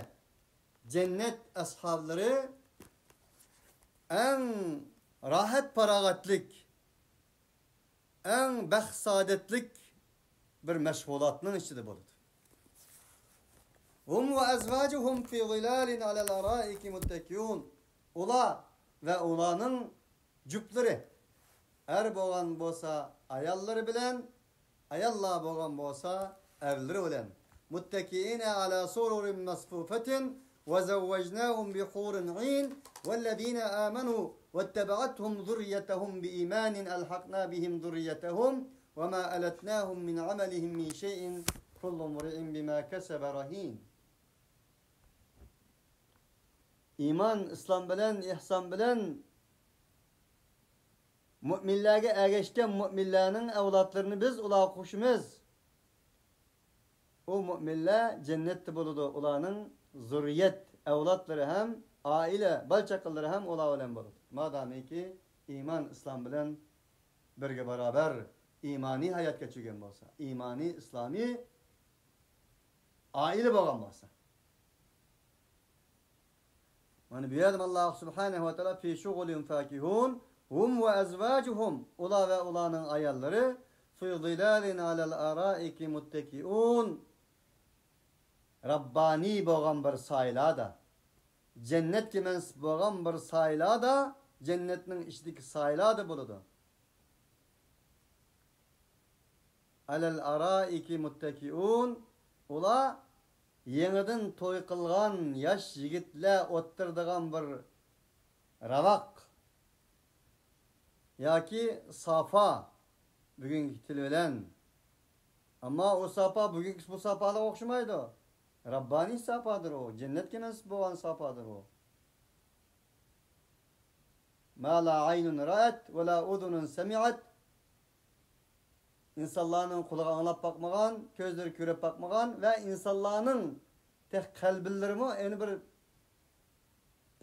جەننەت ئەسھابلىرى ئەڭ راھەت-پاراغەتلىك، ئەڭ بەخت-سائادەتلىك بىر مەشغۇلاتنىڭ ئىچىدە بولىدۇ. هم وأزواجهم في ظلال على الأرائك متكئون. ئۇلار ۋە ئۇلارنىڭ جۈپلىرى، ئەر بولغان بولسا ئاياللىرى بىلەن، ئاياللار بولغان بولسا ئەرلىرى بىلەن، متكئين على سرر مصفوفة وزوجناهم بحور عين والذين آمنوا واتبعتهم ذريتهم بإيمان ألحقنا بهم ذريتهم وما ألتناهم من عملهم من شيء كل امرئ بما كسب رهين. ئىمان، ئىسلام بىلەن، ئېھسان بىلەن مۆمىنلەرگە ئەگەشكەن مۆمىنلەرنىڭ ئەۋلادلىرىنى بىز ئۇلارغا قوشىمىز. ئۇ مۆمىنلەر جەننەتتە بولىدۇ. ئۇلارنىڭ زۇررىيەت، ئەۋلادلىرى ھەم، ئائىلە، بالا-چاقىلىرى ھەم ئۇلار بىلەن بولىدۇ. مادامىكى ئىمان، ئىسلام بىلەن بىرگە باراۋەر ئىمانىي ھايات كەچۈرگەن بولسا، ئىمانىي، ئىسلامىي ئائىلە بولغان بولسا. مانا بۇ يەردە ئاللاھ سۇبھانەھۇ ۋە تائالا في شغل فاكهون هم وأزواجهم، ئۇلار ۋە ئۇلارنىڭ ئاياللىرى في ظلال على الأرائك متكئون، رەببانىي بولغان بىر سايىلاردا، جەننەتكە مەنسۇپ بولغان بىر سايىلاردا، جەننەتنىڭ ئىچىدىكى سايىلاردا بولىدۇ. على الأرائك متكئون، ئۇلار يېڭىدىن توي قىلغان ياش يىگىتلەر ئولتۇرىدىغان بىر راۋاق ياكى ساپا، بۈگۈنكى تىل بىلەن. ئەمما ئۇ ساپا بۈگۈنكى بۇ ساپالارغا ئوخشىمايدۇ. رەببانىي ساپادۇر ئۇ، جەننەتكە مەنسۇپ بولغان ساپادۇر ئۇ. ما لا عين رأت ولا أذن سمعت. ئىنسانلارنىڭ قۇلىقى ئاڭلاپ باقمىغان، كۆزلىرى كۆرۈپ باقمىغان ۋە ئىنسانلارنىڭ تېخى قەلبلىرىمۇ ئەنە بىر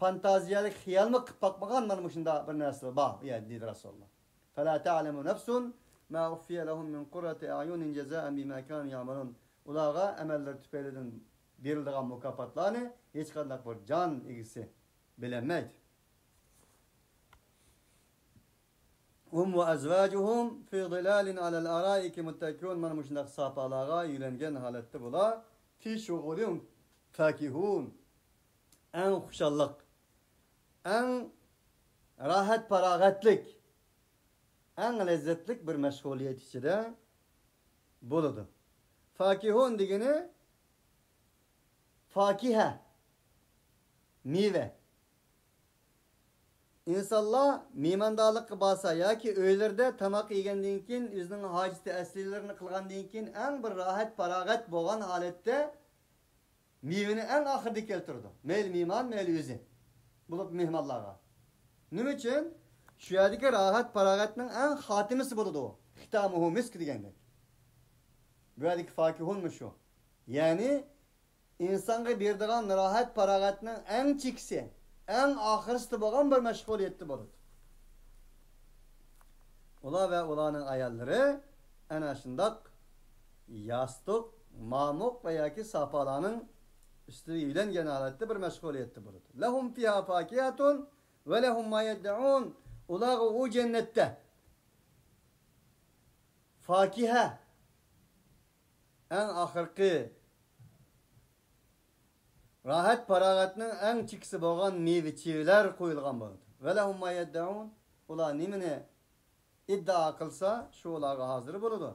فانتازىيەلىك خىيالمۇ قىلىپ باقمىغان مانا مۇشۇنداق بىر نەرسە بار، يا، دېدى رەسۇلۇللاھ. فلا تعلم نفس ما أخفي لهم من قرة أعين جزاء بما كانوا يعملون. ئۇلارغا ئەمەللىرى تۈپەيلىدىن بېرىلىدىغان مۇكاپاتلارنى ھېچقانداق بىر جان ئىگىسى بىلەلمەيدۇ. هم وأزواجهم في ظلال على الأرائك متكئون. مانا مۇشۇنداق ساپالارغا يۆلەنگەن ھالەتتە بۇلار في شغل فاكهون. ئەڭ خۇشاللىق، ئەڭ راھەت-پاراغەتلىك، ئەڭ لەززەتلىك بىر مەشغۇلىيەت ئىچىدە بولىدۇ. فاكىھۇن دېگىنى فاكىھە، مېۋە. ئىنسانلار مېھماندارلىققا بارسا ياكى ئۆيلىرىدە تاماق يېگەندىن كېيىن، ئۆزىنىڭ ھاجىتى ئەسلىلىرىنى قىلغاندىن كېيىن، ئەڭ بىر راھەت، پاراغەت بولغان ھالەتتە مېۋىنى ئەڭ ئاخىرىدا كەلتۈرىدۇ. مەيلى مېھمان، مەيلى ئۆزى. بولۇپ مېھمانلارغا. نېمە ئۈچۈن؟ شۇ يەردىكى راھەت، پاراغەتنىڭ ئەڭ خاتىمىسى بولىدۇ. ختامه مسك دېگەندەك. بۇ يەردىكى فاكىھۇنمۇ شۇ. يەنى ئىنسانغا بېرىدىغان راھەت، پاراغەتنىڭ ئەڭ چېكىسى، ئەڭ ئاخىرسىدا بولغان بىر مەشغۇلىيەتتە بولىدۇ. ئۇلار ۋە ئۇلارنىڭ ئاياللىرى ئەنە شۇنداق ياستۇق، مامۇق ۋە ياكى ساپالارنىڭ ئۈستىگە يۆلەنگەن ھالەتتە بىر مەشغۇلىيەتتە بولىدۇ. لهم فيها فاكهة ولهم ما يدعون. ئۇلارغا ئۇ جەننەتتە فاكىھە، ئەڭ ئاخىرقى راھەت-پاراغەتنىڭ ئەڭ چېكىسى بولغان مېۋە-چېۋىلەر قويۇلغان بولىدۇ. ولهم ما يدعون. ئۇلار نېمىنى ئىددىئا قىلسا، شۇ ئۇلارغا ھازىر بولىدۇ.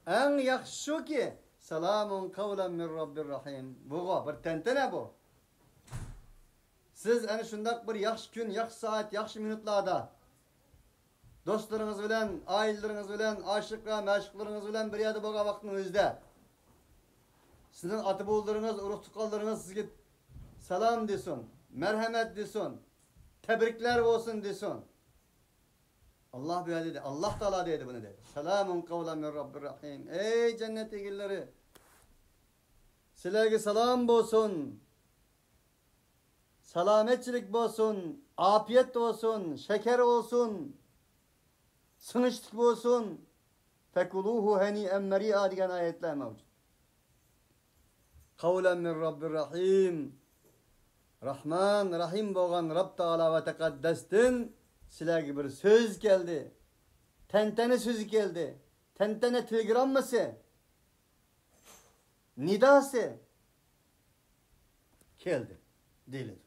ئەڭ ياخشىسى شۇكى، سلام قولا من رب رحيم. بۇغۇ بىر تەنتەنە بۇ. سىز ئەنە شۇنداق بىر ياخشى كۈن، ياخشى سائەت، ياخشى مىنۇتلاردا دوستلىرىڭىز بىلەن، ئائىلىلىرىڭىز بىلەن، ئاشىق ۋە مەشۇقلىرىڭىز بىلەن بىر يەردە بولغان ۋاقىتنىڭ ئۆزىدە، سىزنىڭ ئاتا-بوۋىلىرىڭىز، ئۇرۇق-تۇغقانلىرىڭىز سىزگە سالام دېسۇن، مەرھەمەت دېسۇن، تەبرىكلەر بولسۇن دېسۇن. ئاللاھ بۇ يەردە دەيدۇ، ئاللاھ تائالا دەيدۇ بۇنى دەيدۇ. سلام قولا من رب رحيم. ئەي جەننەت ئىگىلىرى! سىلەرگە سالام بولسۇن. سالامەتچىلىك بولسۇن، ئاپىيەت بولسۇن، شەكەر بولسۇن، سىڭىشلىك بولسۇن. فكلوه هنيئا مريئا دېگەن ئايەتلەر مەۋجۇت. قولا من رب رحيم. راھمان، راھىم بولغان رەب تائالا ۋە تەقەددەستىن سىلەرگە بىر سۆز كەلدى. تەنتەنە سۆزى كەلدى. تەنتەنە تېلېگراممىسى، نىداسى كەلدى دېيىلىدۇ.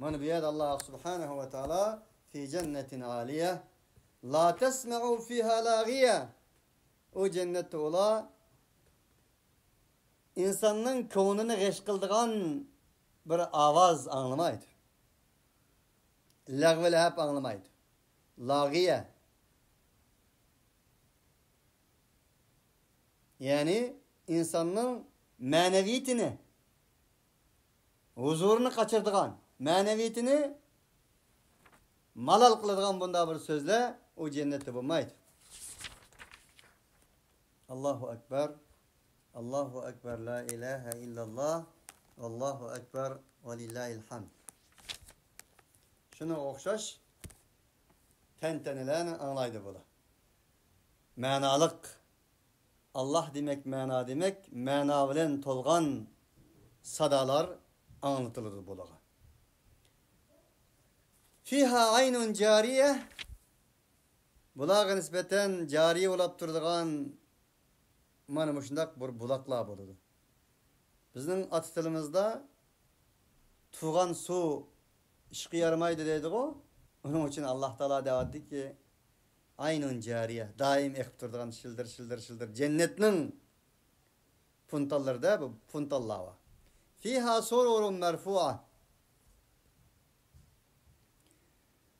مانا بۇ يەردە ئاللا سۇبھانەھۇ ۋە تائالا في جنة عالية لا تسمع فيها لاغية. ئۇ جەننەتتە ئۇلار ئىنساننىڭ كۆڭلىنى غەش قىلىدىغان بىر ئاۋاز ئاڭلىمايدۇ. لەغۋە لەھەب ئاڭلىمايدۇ. لاغىيە. يەنى ئىنساننىڭ مەنىۋىيىتىنى، ھۇزۇرىنى قاچۇرىدىغان، مەنىۋىيىتىنى مالال قىلىدىغان بۇنداق بىر سۆزلەر ئۇ جەننەتتە بولمايدۇ. ئاللاھۇ ئەكبەر. ئاللاھۇ ئەكبەر، لا ئىلاھە ئىللاللا، ۋاللاھۇ ئەكبەر، ۋەلىللاھىل ھەمد. شۇنىڭغا ئوخشاش تەنتەنىلەرنى ئاڭلايدۇ بۇلار. مەنالىق، ئاللاھ دېمەك، مەنا دېمەك، مەنا بىلەن تولغان سادالار ئاڭلىتىلىدۇ بۇلارغا. فىھا ئەينۇن جارىيە، بۇلارغا نىسبەتەن جارىي بولاپ تۇرىدىغان مانا مۇشۇنداق بىر بۇلاقلار بولىدۇ. بىزنىڭ ئاتا تىلىمىزدا تۇغان سۇ ئىشقا يارىمايدۇ دەيدىغۇ. ئۇنىڭ ئۈچۈن ئاللاھ تائالا دەۋاتىدۇكى، ئەينۇن جارىيە، دائىم ئېقىپ تۇرىدىغان شىلدىر، شىلدىر، شىلدىر جەننەتنىڭ فونتانلىرىدا بۇ فونتانلار بار. فىھا سۇرۇرۇن مەرفۇئە.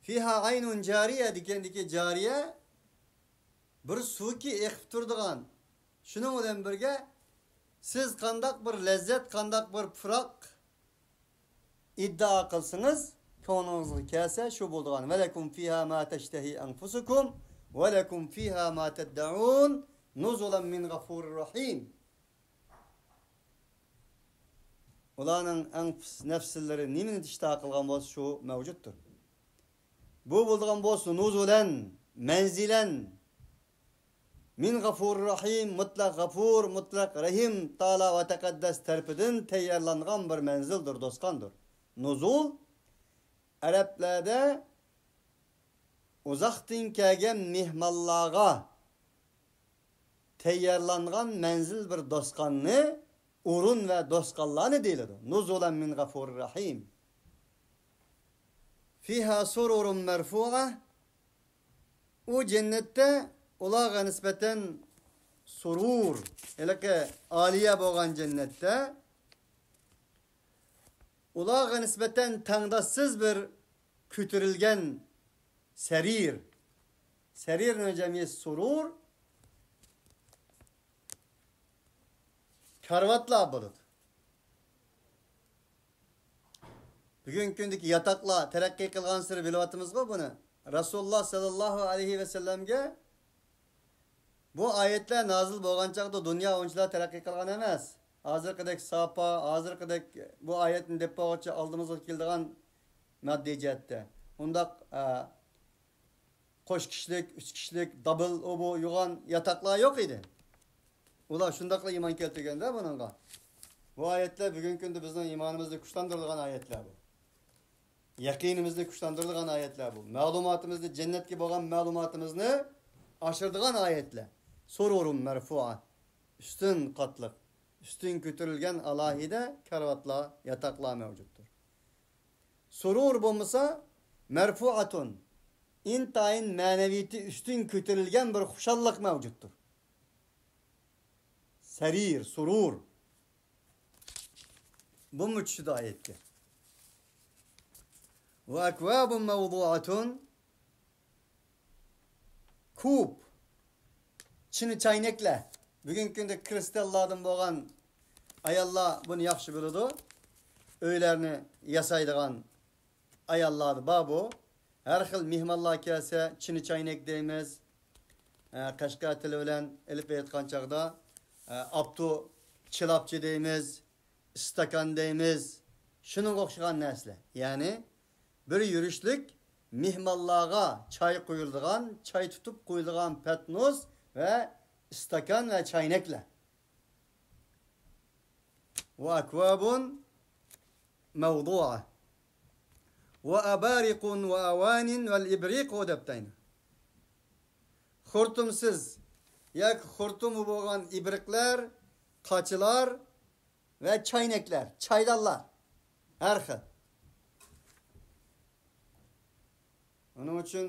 فىھا ئەينۇن جارىيە دېگەندىكى جارىيە بىر سۇكى ئېقىپ تۇرىدىغان. شۇنىڭ بىلەن بىرگە سىز قانداق بىر لەززەت، قانداق بىر پۇراق ئىدىئا قىلسىڭىز، كۆڭلىڭىزگە كەلسە شۇ بولىدىغان. ولكم فيها ما تشتهي أنفسكم ولكم فيها ما تدعون نزلا من غفور رحيم. ئۇلارنىڭ ئەنفۇس نەپسلىرى نېمىنى ئىشتىھا قىلغان بولسا، شۇ مەۋجۇتتۇر. بۇ بولىدىغان بولسا نۇزۇلەن، مەنزىلەن، مىن غەفۇرىر رەھىم، مۇتلەق غەفۇر، مۇتلەق رەھىم تائالا ۋە تەقەددەس تەرىپىدىن تەييارلانغان بىر مەنزىلدۇر، دوستخانىدۇر. نۇزۇل ئەرەبلەردە ئۇزاقتىن كەلگەن مېھمانلارغا تەييارلانغان مەنزىل بىر دوستخاننى، ئورۇن ۋە دوستخانلارنى دېيىلىدۇ. نۇزۇلەن مىن غەفۇرىر رەھىم. فىھا سۇرۇرۇن مەرفۇئە. ئۇ جەننەتتە ئۇلارغا نىسبەتەن سۇرۇر، ھېلىقى ئالىيە بولغان جەننەتتە ئۇلارغا نىسبەتەن تەڭداشسىز بىر كۆتۈرۈلگەن سەرىر. سەرىرنىڭ جەمئى سۇرۇر. كارىۋاتلار بولىدۇ. بۈگۈنكى كۈندىكى ياتاقلار تەرەققىي قىلغانسېرى بىلىۋاتىمىزغۇ بۇنى. رەسۇلۇللا ساللاللاھۇ ئەلەيھى ۋەسەللەمگە بۇ ئايەتلەر نازىل بولغان چاغدا دۇنيا ئۇنچىلا تەرەققىي قىلغان ئەمەس. ھازىرقىدەك ساپا، ھازىرقىدەك بۇ ئايەتنى دەپ بولغۇچە ئالدىمىزغا كېلىدىغان ماددىي جەھەتتە. ئۇنداق، ئە، قوش كىشىلىك، ئۈچ كىشىلىك، دابل، ئۇ بۇ يوغان ياتاقلار يوق ئىدى. ئۇلار شۇنداقلا ئىمان كەلتۈرگەندە بۇنىڭغا. بۇ ئايەتلەر بۈگۈنكى كۈندە بىزنىڭ ئىمانىمىزنى كۈچلەندۈرىدىغان ئايەتلەر بۇ. يەقىنىمىزنى كۈچلەندۈرىدىغان ئايەتلەر بۇ. مەلۇماتىمىزنى، جەننەتكە بولغان مەلۇماتىمىزنى ئاشۇرىدىغان ئايەتلەر. سۇرۇرۇن مەرفۇئە. ئۈستۈن قاتلىق، ئۈستۈن كۆتۈرۈلگەن ئالاھىدە كارىۋاتلار، ياتاقلار مەۋجۇتتۇر. سۇرۇر بولمىسا، مەرفۇئەتۇن، ئىنتايىن مەنىۋىيىتى ئۈستۈن كۆتۈرۈلگەن بىر خۇشاللىق مەۋجۇتتۇر. سەرىر، سۇرۇر. بۇمۇ چۈشىدۇ ئايەتكە. ۋە ئەكۋابۇن مەۋزۇئەتۇن. كۇپ، چىنە چاينەكلەر. بۈگۈنكى كۈندە كرىستاللاردىن بولغان ئاياللار بۇنى ياخشى بىلىدۇ. ئۆيلەرنى ياسايدىغان ئاياللاردا بار بۇ. ھەر خىل مېھمانلار كەلسە، چىنە چاينەك دەيمىز. ئە، قەشقەر تىلى بىلەن ئېلىپ ئېيتقان چاغدا، ئە، ئاپتۇ چىلاپچى دەيمىز، ئىستاكان دەيمىز. شۇنىڭغا ئوخشىغان نەرسىلەر. يەنى بىر يۈرۈشلۈك مېھمانلارغا چاي قۇيۇلىدىغان، چاي تۇتۇپ قويۇلىدىغان پەتنۇس ۋە ئىستاكان ۋە چاينەكلەر. ۋە ئەكۋابۇن مەۋزۇئە. وأبارق وأوان والإبريق دەپتۇ يەنە. خۇرتۇمسىز ياكى خۇرتۇمى بولغان ئىبرىقلار، قاچىلار ۋە چاينەكلەر، چايدانلار، ھەر خىل. ئۇنىڭ ئۈچۈن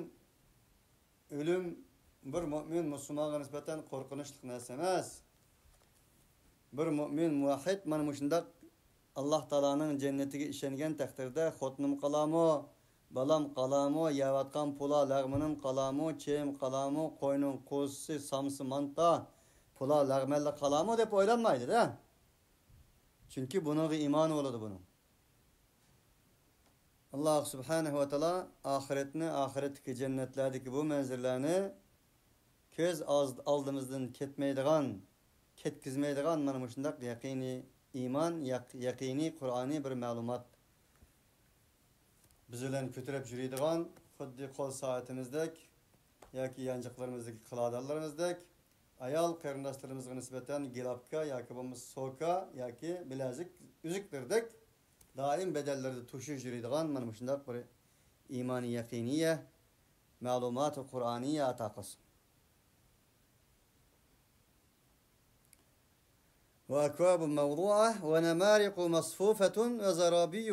ئۆلۈم بىر مۆمىن مۇسۇلمانغا نىسبەتەن قورقۇنچلۇق نەرسە ئەمەس. بىر مۆمىن مۇۋەھھىد مانا مۇشۇنداق ئاللاھ تائالانىڭ جەننىتىگە ئىشەنگەن تەقدىردە خوتۇنۇم قالامۇ، بالام قالامۇ، يەۋاتقان پۇلا لەغمىنىم قالامۇ، چېيىم قالامۇ، قوينىڭ قوزىسى، سامسا، مانتا، پۇلا لەغمەنلا قالامۇ دەپ ئويلانمايدۇ-دە. چۈنكى بۇنىڭغا ئىمانى بولىدۇ بۇنىڭ. ئاللاھ سۇبھانەھۇ ۋە تائالا ئاخىرەتنى، ئاخىرەتتىكى جەننەتلەردىكى بۇ مەنزىرىلەرنى كۆز ئاز-، ئالدىمىزدىن كەتمەيدىغان، كەتكۈزمەيدىغان مانا مۇشۇنداق يەقىنىي ئىمان، يەق-، يەقىنىي قۇرئانىي بىر مەلۇمات بىز بىلەن كۆتۈرۈپ يۈرىدىغان، خۇددى قول سائىتىمىزدەك ياكى يانچۇقلىرىمىزدىكى قىلادانلىرىمىزدەك، ئايال قېرىنداشلىرىمىزغا نىسبەتەن گىلاپكا ياكى بولمىسا سوكا ياكى بىلەزىك، ئۈزۈكلىرىدەك دائىم بەدەنلىرىدە توشۇپ يۈرىدىغان مانا مۇشۇنداق بىر ئىمانى يەقىنىيە، مەلۇماتى قۇرئانىيە ئاتا قىلسۇن. وأكواب موضوعة ونمارق مصفوفة وزرابي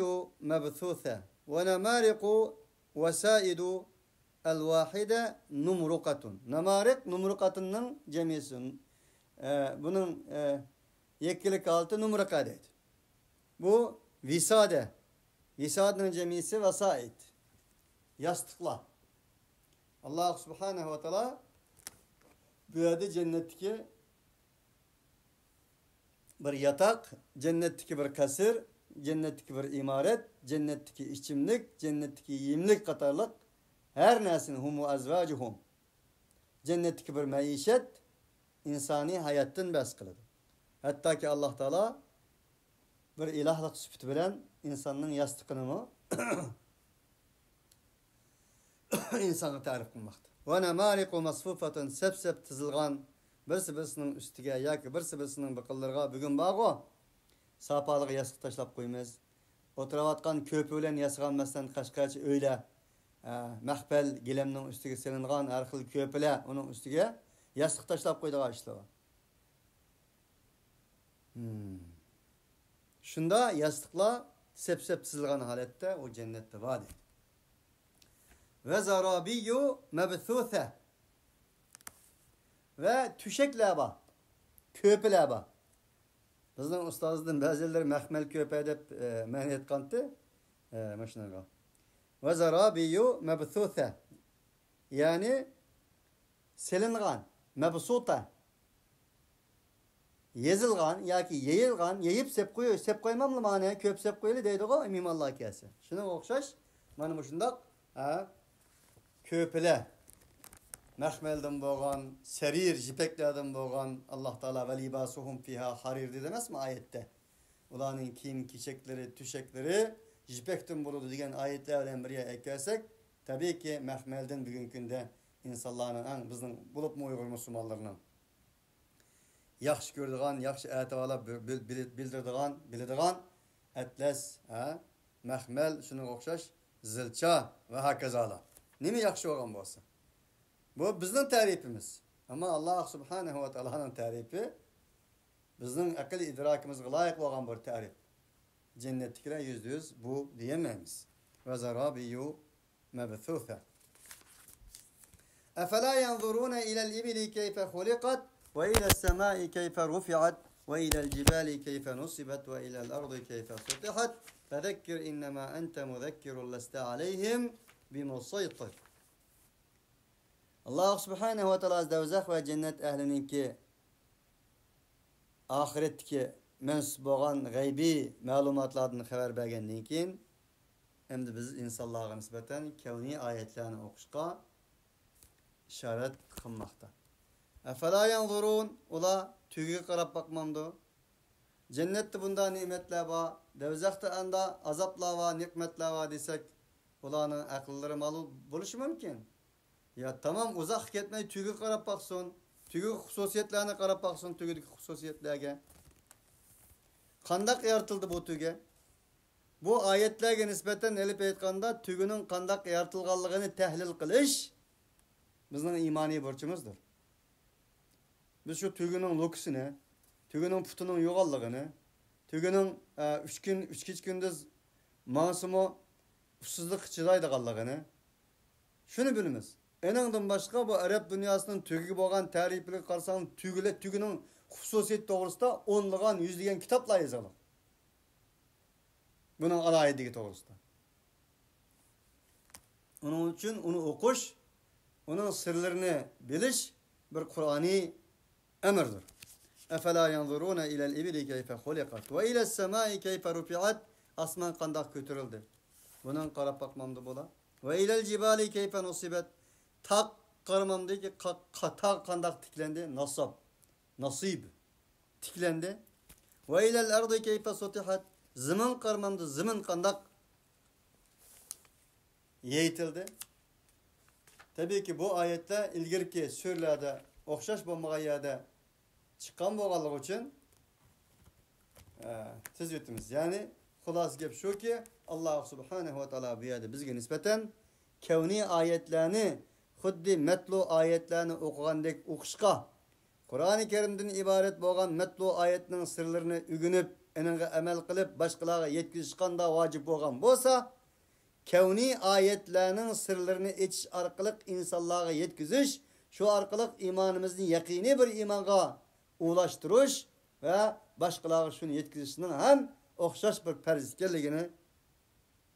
مبثوثة ونمارق وسائد الواحدة نمرقة. نامارىق، نۇمرۇقاتنىڭ جەمئىسى. ئە، بۇنىڭ، ئە، يەككىلىك ھالىتى نۇمرۇقە دەيدۇ. بۇ ۋىسادە. ۋىسادنىڭ جەمئىسى ۋاسائىد. ياستۇقلار. ئاللاھ سۇبھانەھۇ ۋە تائالا بۇ يەردە جەننەتتىكى بىر ياتاق، جەننەتتىكى بىر قەسىر، جەننەتتىكى بىر ئىمارەت، جەننەتتىكى ئىچىملىك، جەننەتتىكى يېيىملىك قاتارلىق ھەر نەرسىنى، ھۇم ۋە ئەزۋاجۇھۇم، جەننەتتىكى بىر مەئىشەت، ئىنسانىي ھاياتتىن بەھس قىلىدۇ. ھەتتاكى ئاللاھ تائالا بىر ئىلاھلىق سۈپىتى بىلەن ئىنساننىڭ ياستۇقىنىمۇ ئىنسانغا تەرىپ قىلماقتا. ونمارق مصفوفة، سەپ-سەپ تىزىلغان، بىرسى-بىرسىنىڭ ئۈستىگە ياكى بىرسى-بىرسىنىڭ بىقىنلىرىغا بۈگۈن بارغۇ، ساپالىق ياستۇق تاشلاپ قويىمىز. ئولتۇرۇۋاتقان كۆپە بىلەن ياسىغان، مەسىلەن، قەشقەرچە ئۆيلەر، ئە، مەخمەل گىلەمنىڭ ئۈستىگە سېلىنغان ھەر خىل كۆپىلەر، ئۇنىڭ ئۈستىگە ياستۇق تاشلاپ قويىدىغان ئىشلار بار. ھىم. شۇنداق ياستۇقلار سەپ-سەپ تىزىلغان ھالەتتە ئۇ جەننەتتە بار دەيدۇ. ۋە زارابىيۇ مەبسۇسە. ۋە تۆشەكلەر بار. كۆپىلەر بار. بىزنىڭ ئۇستازدىن بەزىلىرى مەخمەل كۆپە دەپ، ئە، مەنئى ئېيتقانتى. ئە، ماشۇنىغا. ۋە زارابىيۇ مەبسۇسە. يەنى سېلىنغان، مەبسۇتە. يېزىلغان ياكى يېيىلغان، يېيىپ سېپ قوي-، سېپ قويماملا مانا، كۆپ سېپ قويىلى دەيدىغۇ مېھمانلار كەلسە. شۇنىڭغا ئوخشاش، مانا مۇشۇنداق، ھە، كۆپىلە مەخمەلدىن بولغان، سەرىر يىپەكلەردىن بولغان، ئاللاھ تائالا ۋە لىباسۇھۇم فىھا ھەرىر دېدى ئەمەسمۇ ئايەتتە؟ ئۇلارنىڭ كىيىم-كېچەكلىرى، تۆشەكلىرى يىپەكتىن بولىدۇ دېگەن ئايەتلەر بىلەن بىرگە ئەكەلسەك، تەبىئىيكى، مەخمەلدىن بۈگۈنكى كۈندە ئىنسانلارنىڭ ئەڭ، بىزنىڭ، بولۇپمۇ ئۇيغۇر مۇسۇلمانلىرىنىڭ ياخشى كۆرىدىغان، ياخشى ئەتىۋارلاپ بىل-، بىل-، بىل-، بىلدۈرىدىغان، بىلىدىغان ئەتلەس، ھە، مەخمەل، شۇنىڭغا ئوخشاش زىلچا ۋە ھاكازالار. نېمە ياخشى بولغان بولسا. بۇ بىزنىڭ تەرىپىمىز. ئەمما ئاللاھ سۇبھانەھۇ ۋە تائالانىڭ تەرىپى بىزنىڭ ئەقىل ئىدراكىمىزغا لايىق بولغان بىر تەرىپ. جەننەتتىكىلەر يۈزدە يۈز بۇ دېيەلمەيمىز. ۋە زارابىيۇ مەبسۇسە. أفلا ينظرون إلى الإبل كيف خلقت وإلى السماء كيف رفعت وإلى الجبال كيف نصبت وإلى الأرض كيف سطحت فذكر إنما أنت مذكر لست عليهم بمسيطر. ئاللاھ سۇبھانەھۇ ۋە تائالا دوزاخ ۋە جەننەت ئەھلىنىڭكى ئاخىرەتتىكى مەنسۇپ بولغان غەيبىي مەلۇماتلاردىن خەۋەر بەرگەندىن كېيىن، ئەمدى بىز ئىنسانلارغا نىسبەتەن كەۋنىي ئايەتلەرنى ئوقۇشقا ئىشارەت قىلماقتا. أفلا ينظرون، ئۇلار تۆگىگە قاراپ باقمامدۇ؟ جەننەتتە بۇنداق نېمەتلەر بار، دوزاختا ئاندا ئازابلار بار، نېمەتلەر بار دېسەك، ئۇلارنىڭ ئەقىللىرى مالۇل بولۇشى مۇمكىن. يا تامام ئۇزاققا كەتمەي تۆگىگە قاراپ باقسۇن، تۆگىدىكى خۇسۇسىيەتلەرنى قاراپ باقسۇن، تۆگىدىكى خۇسۇسىيەتلەرگە. قانداق يارىتىلدى بۇ تۆگە؟ بۇ ئايەتلەرگە نىسبەتەن ئېلىپ ئېيتقاندا، تۆگىنىڭ قانداق يارىتىلغانلىقىنى تەھلىل قىلىش بىزنىڭ ئىمانىي بۇرچىمىزدۇر. بىز شۇ تۆگىنىڭ لوكىسىنى، تۆگىنىڭ پۇتىنىڭ يوغانلىقىنى، تۆگىنىڭ، ئە، ئۈچ كۈن، ئۈچ كېچە كۈندۈز ماڭسىمۇ ئۇسسۇزلۇققا چىدايدىغانلىقىنى، شۇنى بىلىمىز. ئېنىڭدىن باشقا، بۇ ئەرەب دۇنياسىنىڭ تۆگىگە بولغان تەرىپىگە قارىساڭ، تۆگىلە-، تۆگىنىڭ خۇسۇسىيىتى توغرىسىدا ئونلىغان، يۈزلىگەن كىتابلار يېزىلغان. بۇنىڭ ئالاھىدىلىكى توغرىسىدا. ئۇنىڭ ئۈچۈن ئۇنى ئوقۇش، ئۇنىڭ سىرلىرىنى بىلىش بىر قۇرئانىي ئەمىردۇر. أفلا ينظرون إلى الإبل كيف خلقت وإلى السماء كيف رفعت. ئاسمان قانداق كۆتۈرۈلدى؟ بۇنىڭغا قاراپ باقمامدۇ بۇلار؟ وإلى الجبال كيف نصبت. تاغ قارىمامدۇكى، قا-، قا-، تاغ قانداق تىكلەندى؟ نصب، نصيب، تىكلەندى. وإلى الأرض كيف سطحت. زېمىن قارىمامدۇ، زېمىن قانداق يېيىتىلدى. تەبىئىيكى، بۇ ئايەتلەر ئىلگىرىكى سۈرىلەردە ئوخشاش بولمىغان يەردە چىققان بولغانلىقى ئۈچۈن، ئە، تىزىۋېتىمىز. يەنى، خۇلاسە گەپ شۇكى، ئاللا سۇبھانەھۇ ۋە تائالا بۇ يەردە بىزگە نىسبەتەن كەۋنىي ئايەتلەرنى خۇددى مەتلۇ ئايەتلەرنى ئوقۇغاندەك ئوقۇشقا، قۇرئانى كەرىمدىن ئىبارەت بولغان مەتلۇ ئايەتنىڭ سىرلىرىنى ئۆگىنىپ، ئېنىڭغا ئەمەل قىلىپ، باشقىلارغا يەتكۈزۈش قانداق ۋاجىپ بولغان بولسا، كەۋنىي ئايەتلەرنىڭ سىرلىرىنى ئېچىش ئارقىلىق ئىنسانلارغا يەتكۈزۈش، شۇ ئارقىلىق ئىمانىمىزنى يەقىنىي بىر ئىمانغا ئۇلاشتۇرۇش ۋە باشقىلارغا شۇنى يەتكۈزۈشنىڭ ھەم ئوخشاش بىر پەرز ئىكەنلىكىنى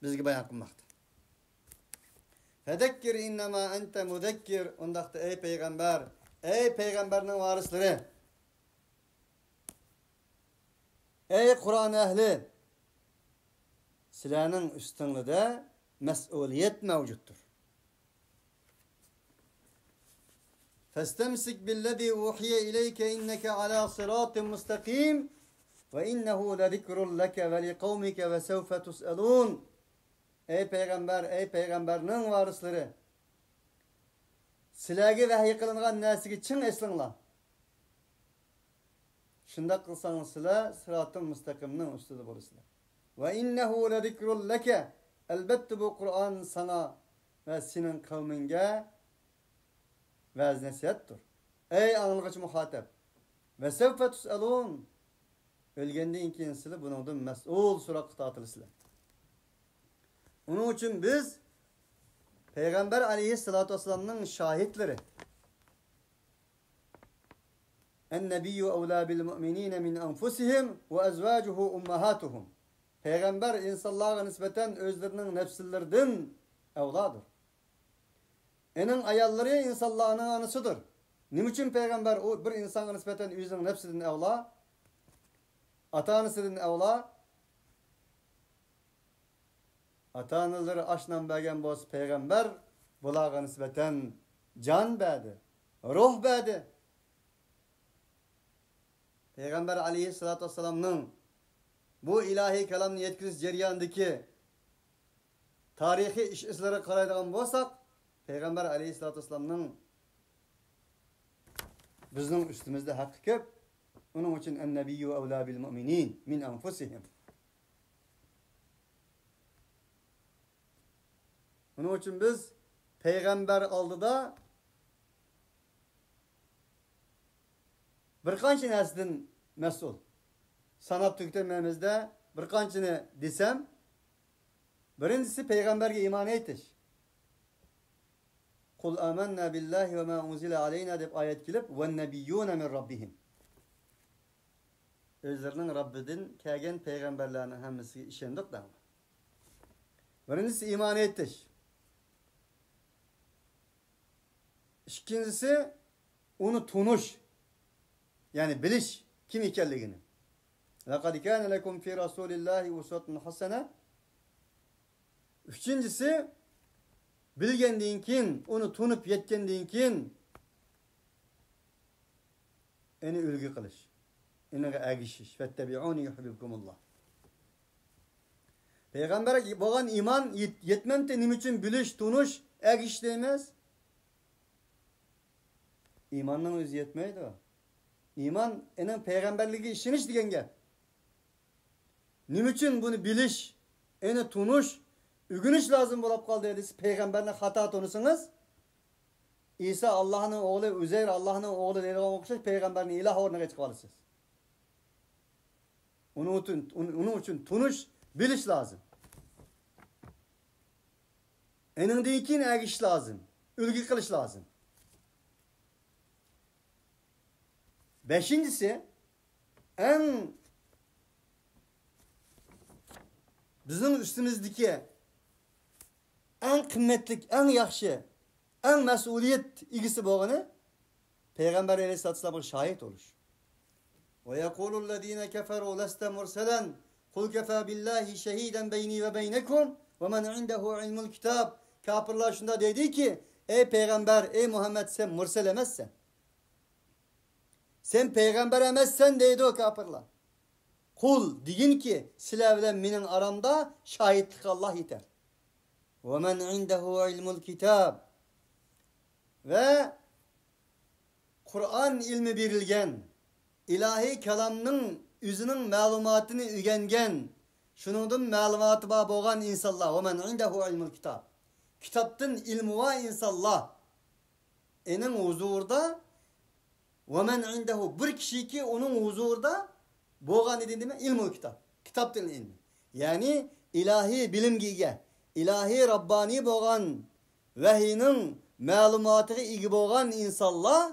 بىزگە بايان قىلماقتا. فذكر إنما أنت مذكر. ئۇنداقتا، ئەي پەيغەمبەر، ئەي پەيغەمبەرنىڭ ۋارىسلىرى، ئەي قۇرئان ئەھلى، سىلەرنىڭ ئۈستۈڭلىدە مەسئۇلىيەت مەۋجۇتتۇر. فاستمسك بالذي أوحي إليك إنك على صراط مستقيم وإنه لذكر لك ولقومك وسوف تسألون. ئەي پەيغەمبەر، ئەي پەيغەمبەرنىڭ ۋارىسلىرى، سىلەرگە ۋەھىي قىلىنغان نەرسىگە چىڭ ئېسىلىڭلار. شۇنداق قىلساڭلار سىلەر سىراتىل مۇستەقىمنىڭ ئۈستىدە بولىسىلەر. وإنه لذكر لك. ئەلبەتتە بۇ قۇرئان ساڭا ۋە سېنىڭ قەۋمىڭگە ۋەز-نەسىھەتتۇر. ئەي ئاڭلىغۇچى مۇخاتەپ! وسوف تسألون. ئۆلگەندىن كېيىن سىلەر بۇنىڭدىن مەسئۇل سوراققا تارتىلىسىلەر. ئۇنىڭ ئۈچۈن بىز پەيغەمبەر ئەلەيھىسسالاتۇ ۋەسسالامنىڭ شاھىتلىرى. النبي أولى بالمؤمنين من أنفسهم وأزواجه أمهاتهم. پەيغەمبەر ئىنسانلارغا نىسبەتەن ئۆزلىرىنىڭ نەپسىلىرىدىن ئەۋلادۇر. ئېنىڭ ئاياللىرى ئىنسانلارنىڭ ئانىسىدۇر. نېمە ئۈچۈن پەيغەمبەر ئۇ بىر ئىنسانغا نىسبەتەن ئۆزىنىڭ نەپسىدىن ئەۋلا، ئاتا-ئانىسىدىن ئەۋلا؟ ئاتا-ئانىلىرى ئاش-نان بەرگەن بولسا، پەيغەمبەر بۇلارغا نىسبەتەن جان بەردى، روھ بەردى. پەيغەمبەر ئەلەيھىسسالاتۇ ۋەسسالامنىڭ بۇ ئىلاھىي كالامنى يەتكۈزۈش جەريانىدىكى تارىخىي ئىش-ئىزلىرىغا قارايدىغان بولساق، پەيغەمبەر ئەلەيھىسسالاتۇ ۋەسسالامنىڭ بىزنىڭ ئۈستىمىزدە ھەققى كۆپ. ئۇنىڭ ئۈچۈن النبي أولى بالمؤمنين من أنفسهم. ئۇنىڭ ئۈچۈن بىز پەيغەمبەر ئالدىدا بىر قانچە نەرسىدىن مەسئۇل. ساناپ تۈگىتەلمەيمىز-دە، بىر قانچىنى دېسەم، بىرىنچىسى پەيغەمبەرگە ئىمان ئېيتىش. قل آمنا بالله وما أنزل علينا دەپ ئايەت كېلىپ، والنبيون من ربهم. ئۆزلىرىنىڭ رەببىدىن كەلگەن پەيغەمبەرلەرنىڭ ھەممىسىگە ئىشەندۇق دەڭلار. بىرىنچىسى ئىمان ئېيتىش. ئىككىنچىسى ئۇنى تونۇش، يەنى بىلىش كىم ئىكەنلىكىنى. لقد كان لكم في رسول الله أسوة حسنة. ئۈچىنچىسى، بىلگەندىن كېيىن، ئۇنى تونۇپ يەتكەندىن كېيىن، ئېنى ئۈلگە قىلىش، ئېنىغا ئەگىشىش. فاتبعوني يحببكم الله. پەيغەمبەرگە بولغان ئىمان يېت-، يەتمەمتى، نېمە ئۈچۈن بىلىش، تونۇش، ئەگىشىش دەيمىز؟ ئىماننىڭ ئۆزى يەتمەيدۇ. ئىمان ئېنىڭ پەيغەمبەرلىكىگە ئىشىنىش دېگەن گەپ. نېمە ئۈچۈن بۇنى بىلىش، ئېنى تونۇش، ئۆگىنىش لازىم بولۇپ قالدى دېسە، پەيغەمبەرنى خاتا تونۇسىڭىز، ئىسا ئاللاھنىڭ ئوغلى، ئۇزەير ئاللاھنىڭ ئوغلى دەيدىغان ئوخشاش پەيغەمبەرنى ئىلاھ ئورنىغا چىقىۋالىسىز. ئۇنىڭ ئۈچۈن، ئۇنىڭ ئۈچۈن تونۇش، بىلىش لازىم. ئېنىڭدىن كېيىن ئەگىشىش لازىم، ئۈلگە قىلىش لازىم. بەشىنچىسى، ئەڭ بىزنىڭ ئۈستىمىزدىكى ئەڭ قىممەتلىك، ئەڭ ياخشى، ئەڭ مەسئۇلىيەت ئىگىسى بولغىنى پەيغەمبەر ئەلەيھىسسالاتۇ ۋەسسالامغا شاھىت بولۇش. وَيَقُولُ الَّذِينَ كَفَرُوا لَسْتَ مُرْسَلًا قُلْ كَفَى بِاللَّهِ شَهِيدًا بَيْنِي وَبَيْنَكُمْ وَمَنْ عِنْدَهُ عِلْمُ الْكِتَابِ. كاپىرلار شۇنداق دەيدۇكى، ئەي پەيغەمبەر، ئەي مۇھەممەد، سەن مۇرسەل ئەمەسسەن. سەن پەيغەمبەر ئەمەسسەن دەيدۇ كاپىرلار. قۇل، دېگىنكى، سىلەر بىلەن مېنىڭ ئارامدا شاھىتلىققا ئاللاھ يېتەر. وَمَنْ عِنْدَهُ عِلْمُ الْكِتَابِ. ۋە قۇرئان ئىلمى بېرىلگەن، ئىلاھىي كالامنىڭ ئۆزىنىڭ مەلۇماتىنى ئۆگەنگەن، شۇنىڭدىن مەلۇماتى بار بولغان ئىنسانلار، وَمَنْ عِنْدَهُ عِلْمُ الْكِتَابِ، كىتابتىن ئىلمى بار ئىنسانلار، ئېنىڭ ھۇزۇرىدا، وَمَنْ عِنْدَهُ، بىر كىشىكى ئۇنىڭ ھۇزۇرىدا بولغان ئىدى، نېمە؟ ئىلمۇل كىتاب، كىتابتىن ئىلمى. يەنى ئىلاھىي بىلىمگە ئىگە، ئىلاھىي راببانىي بولغان ۋەھىينىڭ مەلۇماتىغا ئىگە بولغان ئىنسانلار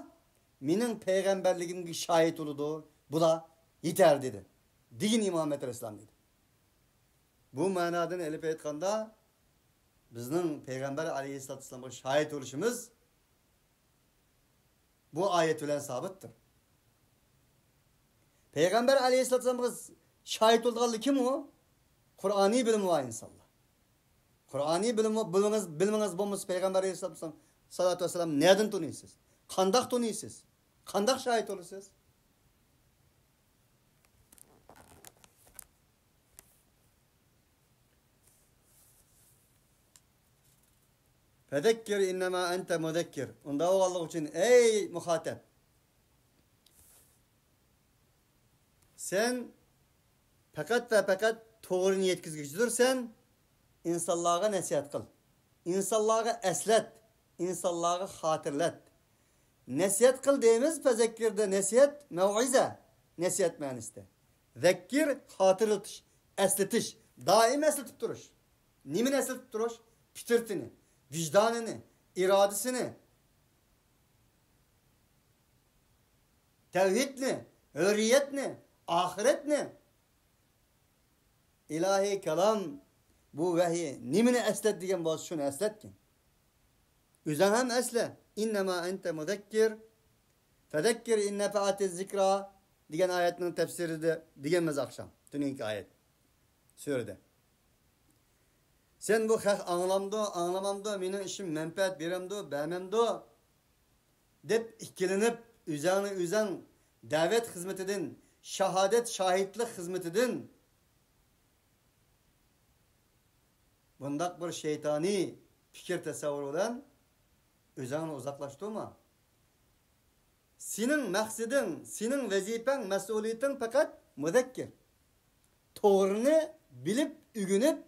مېنىڭ پەيغەمبەرلىكىمگە شاھىت بولىدۇ، بۇلار يېتەر دېدى. دېگىن ئىمام ئەلەيھىسسالام دېدى. بۇ مەنادىن ئېلىپ ئېيتقاندا، بىزنىڭ پەيغەمبەر ئەلەيھىسسالاتۇ ۋەسسالامغا شاھىت بولۇشىمىز بۇ ئايەت بىلەن سابىتتۇر. پەيغەمبەر ئەلەيھىسسالاتۇ ۋەسسالامغا شاھىت بولىدىغانلار كىم ئۇ؟ قۇرئانىي بىلىمى بار ئىنسانلار. قۇرئانىي بىلىمى، بىلىمىڭىز، بىلىمىڭىز بولمىسا، پەيغەمبەر ئەلەيھىسسالاتۇ ۋەسسالام نەدىن تونۇيسىز؟ قانداق تونۇيسىز؟ قانداق شاھىت بولىسىز؟ فَذَكِّرْ إِنَّمَا أَنْتَ مُذَكِّرٌ. ئۇنداق بولغانلىقى ئۈچۈن، ئەي مۇخاتەب، سەن پەقەت ۋە پەقەت توغرىنى يەتكۈزگۈچىدۇرسەن. ئىنسانلارغا نەسىھەت قىل. ئىنسانلارغا ئەسلەت. ئىنسانلارغا خاتىرىلەت. نەسىھەت قىل دەيمىز، فەزەككىردە نەسىھەت، مەۋئىزە، نەسىھەت مەنىسىدە. زەككىر، خاتىرىلىتىش، ئەسلىتىش، دائىم ئەسلىتىپ تۇرۇش. نېمىنى ئەسلىتىپ تۇرۇش؟ پىترىتىنى، ۋىجدانىنى، ئىرادىسىنى، تەۋھىدنى، ھۆرىيەتنى، ئاخىرەتنى. ئىلاھىي كالام، بۇ ۋەھىي نېمىنى ئەسلەت دېگەن بولسا، شۇنى ئەسلەتكىن. ئۆزۈڭ ھەم ئەسلە. ئىننەما ئەنتە مۇزەككىر، فەزەككىر ئىن نەفەئەتىز زىكرا دېگەن ئايەتنىڭ تەپسىرىدە دېگەنمىز ئاخشام، تۈنۈگۈنكى ئايەت سۈرىدە. سەن بۇ خەق ئاڭلامدۇ، ئاڭلىمامدۇ، مېنىڭ ئىشىم مەنپەئەت بېرەمدۇ، بەرمەمدۇ دەپ ئىككىلىنىپ، ئۆزۈڭنى ئۆزۈڭ دەۋەت خىزمىتىدىن، شاھادەت، شاھىتلىق خىزمىتىدىن بۇنداق بىر شەيتانىي پىكىر تەسەۋۋۇر بىلەن ئۆزۈڭنى ئۇزاقلاشتۇرما. سېنىڭ مەقسىتىڭ، سېنىڭ ۋەزىپەڭ، مەسئۇلىيىتىڭ پەقەت مۇزەككىر. توغرىنى بىلىپ، ئۆگىنىپ،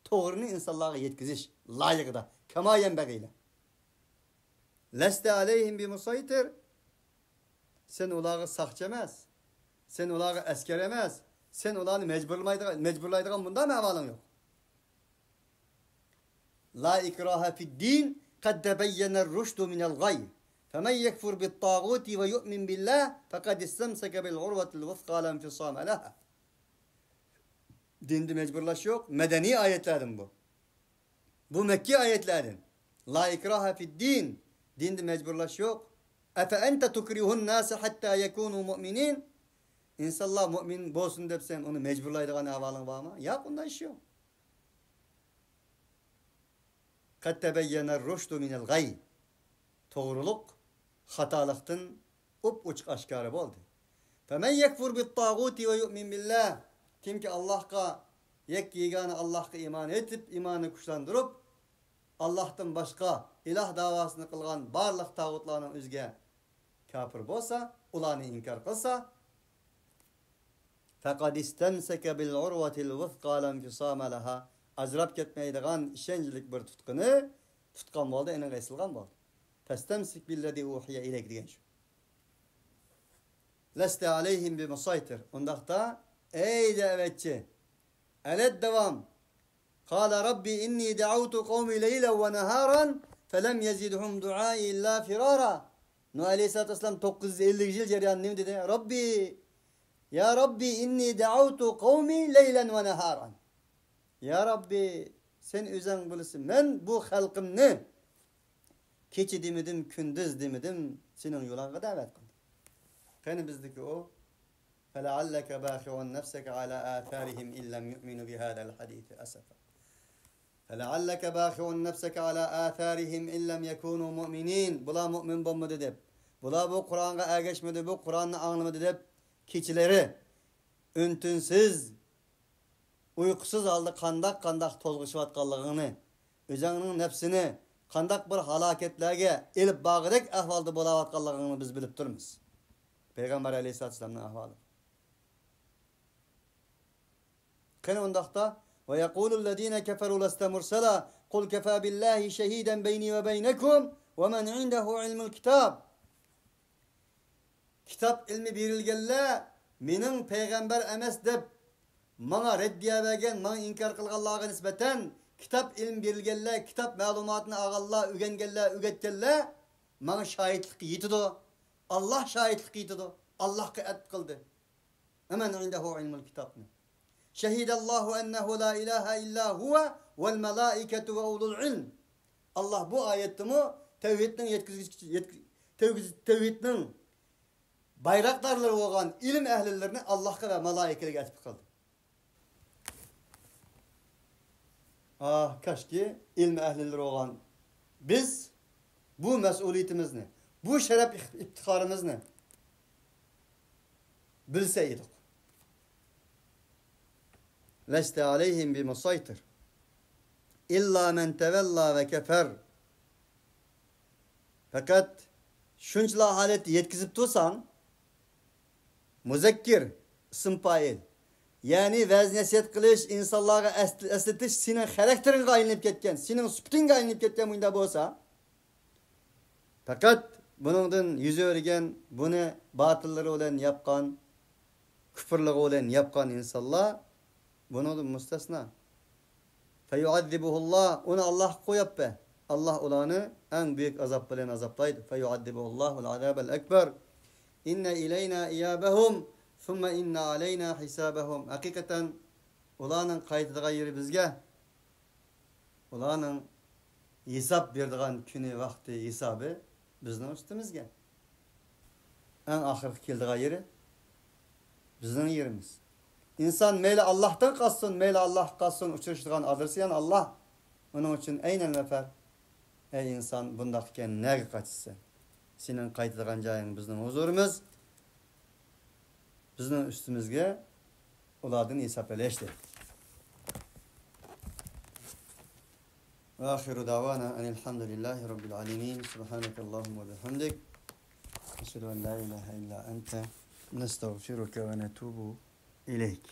توغرىنى ئىنسانلارغا يەتكۈزۈش لايىقىدا. كەما يەنبەغىلە. لەستە ئەلەيھىم بىمۇسەيتىر. سەن ئۇلارغا ساقچى ئەمەس. سەن ئۇلارغا ئەسكەر ئەمەس. سەن ئۇلارنى مەجبۇرلىمايدىغان، مەجبۇرلايدىغان مۇنداق ئەھۋالىڭ يوق. لا ئىكراھە فىددىن، قەد تەبەييەنەر رۇشدۇ مىنەل غەي. فەمەن يەكفۇر بىت تاغۇتى ۋە يۇئمىن بىللاھ، فەقەد ئىستەمسەكە بىل ئۇرۋەتىل ۋۇسقا لا ئىنفىسامە لەھا. دىندا مەجبۇرلاش يوق. مەدەنىي ئايەتلەردىن بۇ. بۇ مەككى ئايەتلەردىن. لا ئىكراھە فىددىن. دىندا مەجبۇرلاش يوق. ئەفە ئەنتە تۇكرىھۇن ناسە ھەتتا يەكۇنۇ مۇئمىنىن. ئىنسانلار مۇئمىن بولسۇن دەپ سەن ئۇنى مەجبۇرلايدىغان ئەھۋالىڭ بارمۇ؟ ياق، ئۇنداق ئىش يوق. قەد تەبەييەنەر رۇشدۇ مىنەل غەي. توغرۇلۇق خاتالىقتىن ئوپئوچۇق ئاشكارا بولدى. فەمەن يەكفۇر بىت تاغۇتى ۋە يۇئمىن بىللاھ. كىمكى ئاللاھقا، يەككە يېگانە ئاللاھقا ئىمان ئېيتىپ، ئىماننى كۈچلەندۈرۈپ، ئاللاھتىن باشقا ئىلاھ داۋاسىنى قىلغان بارلىق تاغۇتلارنىڭ ئۆزىگە كاپىر بولسا، ئۇلارنى ئىنكار قىلسا، فەقەد ئىستەمسەكە بىل ئۇرۋەتىل ۋۇسقا لا ئىنفىسامە لەھا. ئاجراپ كەتمەيدىغان ئىشەنچلىك بىر تۇتقىنى تۇتقان بولدى، ئېنىڭغا ئېسىلغان بولدى. فاستمسك بالذي أوحي إليك دېگەن شۇ. لست عليهم بمسيطر. ئۇنداقتا، ئەي دەۋەتچى، ئەلەت داۋام. قال رب إني دعوت قومي ليلا ونهارا فلم يزدهم دعائي إلا فرارا. نۇھ ئەلەيھىسسالاتۇ ۋەسسالام توققۇز يۈز ئەللىك يىل جەريانىدا نېمە دېدى؟ ربي، يا ربي إني دعوت قومي ليلا ونهارا. يا ربي، سەن ئۆزۈڭ بىلىسەن، مەن بۇ خەلقىمنى كېچە دېمىدىم، كۈندۈز دېمىدىم، سېنىڭ يولۇڭغا دەۋەت قىلدىم. قېنى بىزدىكى ئۇ؟ فلعلك باخع نفسك على آثارهم إن لم يؤمنوا بهذا الحديث أسفا. فلعلك باخع نفسك على آثارهم إن لم يكونوا مؤمنين. بۇلار مۆمىن بولمىدى دەپ، بۇلار بۇ قۇرئانغا ئەگەشمىدى، بۇ قۇرئاننى ئاڭلىمىدى دەپ، كېچىلىرى ئۈن-تىنسىز، ئۇيقۇسىز ھالدا قانداق-قانداق تولغىشىۋاتقانلىقىڭنى، ئۆزۈڭنىڭ نەپسىنى قانداق بىر ھالاكەتلەرگە ئېلىپ بارغۇدەك ئەھۋالدا بولاۋاتقانلىقىڭنى بىز بىلىپ تۇرىمىز. پەيغەمبەر ئەلەيھىسسالاتۇ ۋەسسالامنىڭ ئەھۋالى. قېنى ئۇنداقتا، ويقول الذين كفروا لست مرسلا قل كفى بالله شهيدا بيني وبينكم ومن عنده علم الكتاب. كىتاب ئىلمى بېرىلگەنلەر مېنىڭ پەيغەمبەر ئەمەس دەپ، ماڭا رەددىيە بەرگەن، ماڭا ئىنكار قىلغانلارغا نىسبەتەن، كىتاب ئىلمى بېرىلگەنلەر، كىتاب مەلۇماتىنى ئالغانلار، ئۆگەنگەنلەر، ئۆگەتكەنلەر ماڭا شاھىتلىققا يېتىدۇ. ئاللاھ شاھىتلىققا يېتىدۇ. ئاللاھقا ئەھد قىلدى. ومن عنده علم الكتاب. شهد الله أنه لا إله إلا هو والملائكة وأولو العلم. ئاللاھ بۇ ئايەتتىمۇ تەۋھىدنىڭ يەتكۈزگۈچى، يەتكۈ-، تەۋھىد-، تەۋھىدنىڭ بايراقدارلىرى بولغان ئىلىم ئەھلىلىرىنى ئاللاھقا ۋە مالائىكىلەرگە ئەتىپ قىلدى. ئاھ، كاشكى ئىلىم ئەھلىلىرى بولغان بىز بۇ مەسئۇلىيىتىمىزنى، بۇ شەرەپ ئىفتىخارىمىزنى بىلسە ئىدۇق. لست عليهم بمسيطر إلا من تولى وكفر. پەقەت شۇنچىلا ھالەتتە يەتكۈزۈپ تۇرساڭ، مۇزەككىر، ئىسىم پائىل. يەنى ۋەز-نەسىھەت قىلىش، ئىنسانلارغا ئەس-، ئەسلىتىش سېنىڭ خاراكتېرىڭغا ئايلىنىپ كەتكەن، سېنىڭ سۈپىتىڭگە ئايلىنىپ كەتكەن مۇنداق بولسا، پەقەت بۇنىڭدىن يۈز ئۆرۈگەن، بۇنى باتىللىرى بىلەن ياپقان، كۇپۇرلۇقى بىلەن ياپقان ئىنسانلار بۇنىڭدىن مۇستەسنا. فيعذبه الله، ئۇنى ئاللاھقا قويۇپ بەر. ئاللاھ ئۇلارنى ئەڭ بۈيۈك ئازاب بىلەن ئازابلايدۇ. فيعذبه الله العذاب الأكبر. إن إلينا إيابهم ثم إن علينا حسابهم. ھەقىقەتەن ئۇلارنىڭ قايتىدىغان يېرى بىزگە. ئۇلارنىڭ ھېساب بېرىدىغان كۈنى، ۋاقتى، ھېسابى بىزنىڭ ئۈستىمىزگە. ئەڭ ئاخىرقى كېلىدىغان يېرى بىزنىڭ يېرىمىز. ئىنسان مەيلى ئاللاھتىن قاچسۇن، مەيلى ئاللاھقا قاچسۇن، ئۇچرىشىدىغان ئادرېسى يەنە ئاللاھ. ئۇنىڭ ئۈچۈن ئەينەن مەپەر. ئەي ئىنسان، بۇنداق ئىكەن، نەگە قاچىسەن؟ سېنىڭ قايتىدىغان جايىڭ بىزنىڭ ھۇزۇرىمىز. بىزنىڭ ئۈستىمىزگە ئۇلاردىن ھېساب ئېلىش دېدى. وآخر دعوانا أن الحمد لله رب العالمين. سبحانك اللهم وبحمدك. نشهد أن لا إله إلا أنت. نستغفرك ونتوب إليك.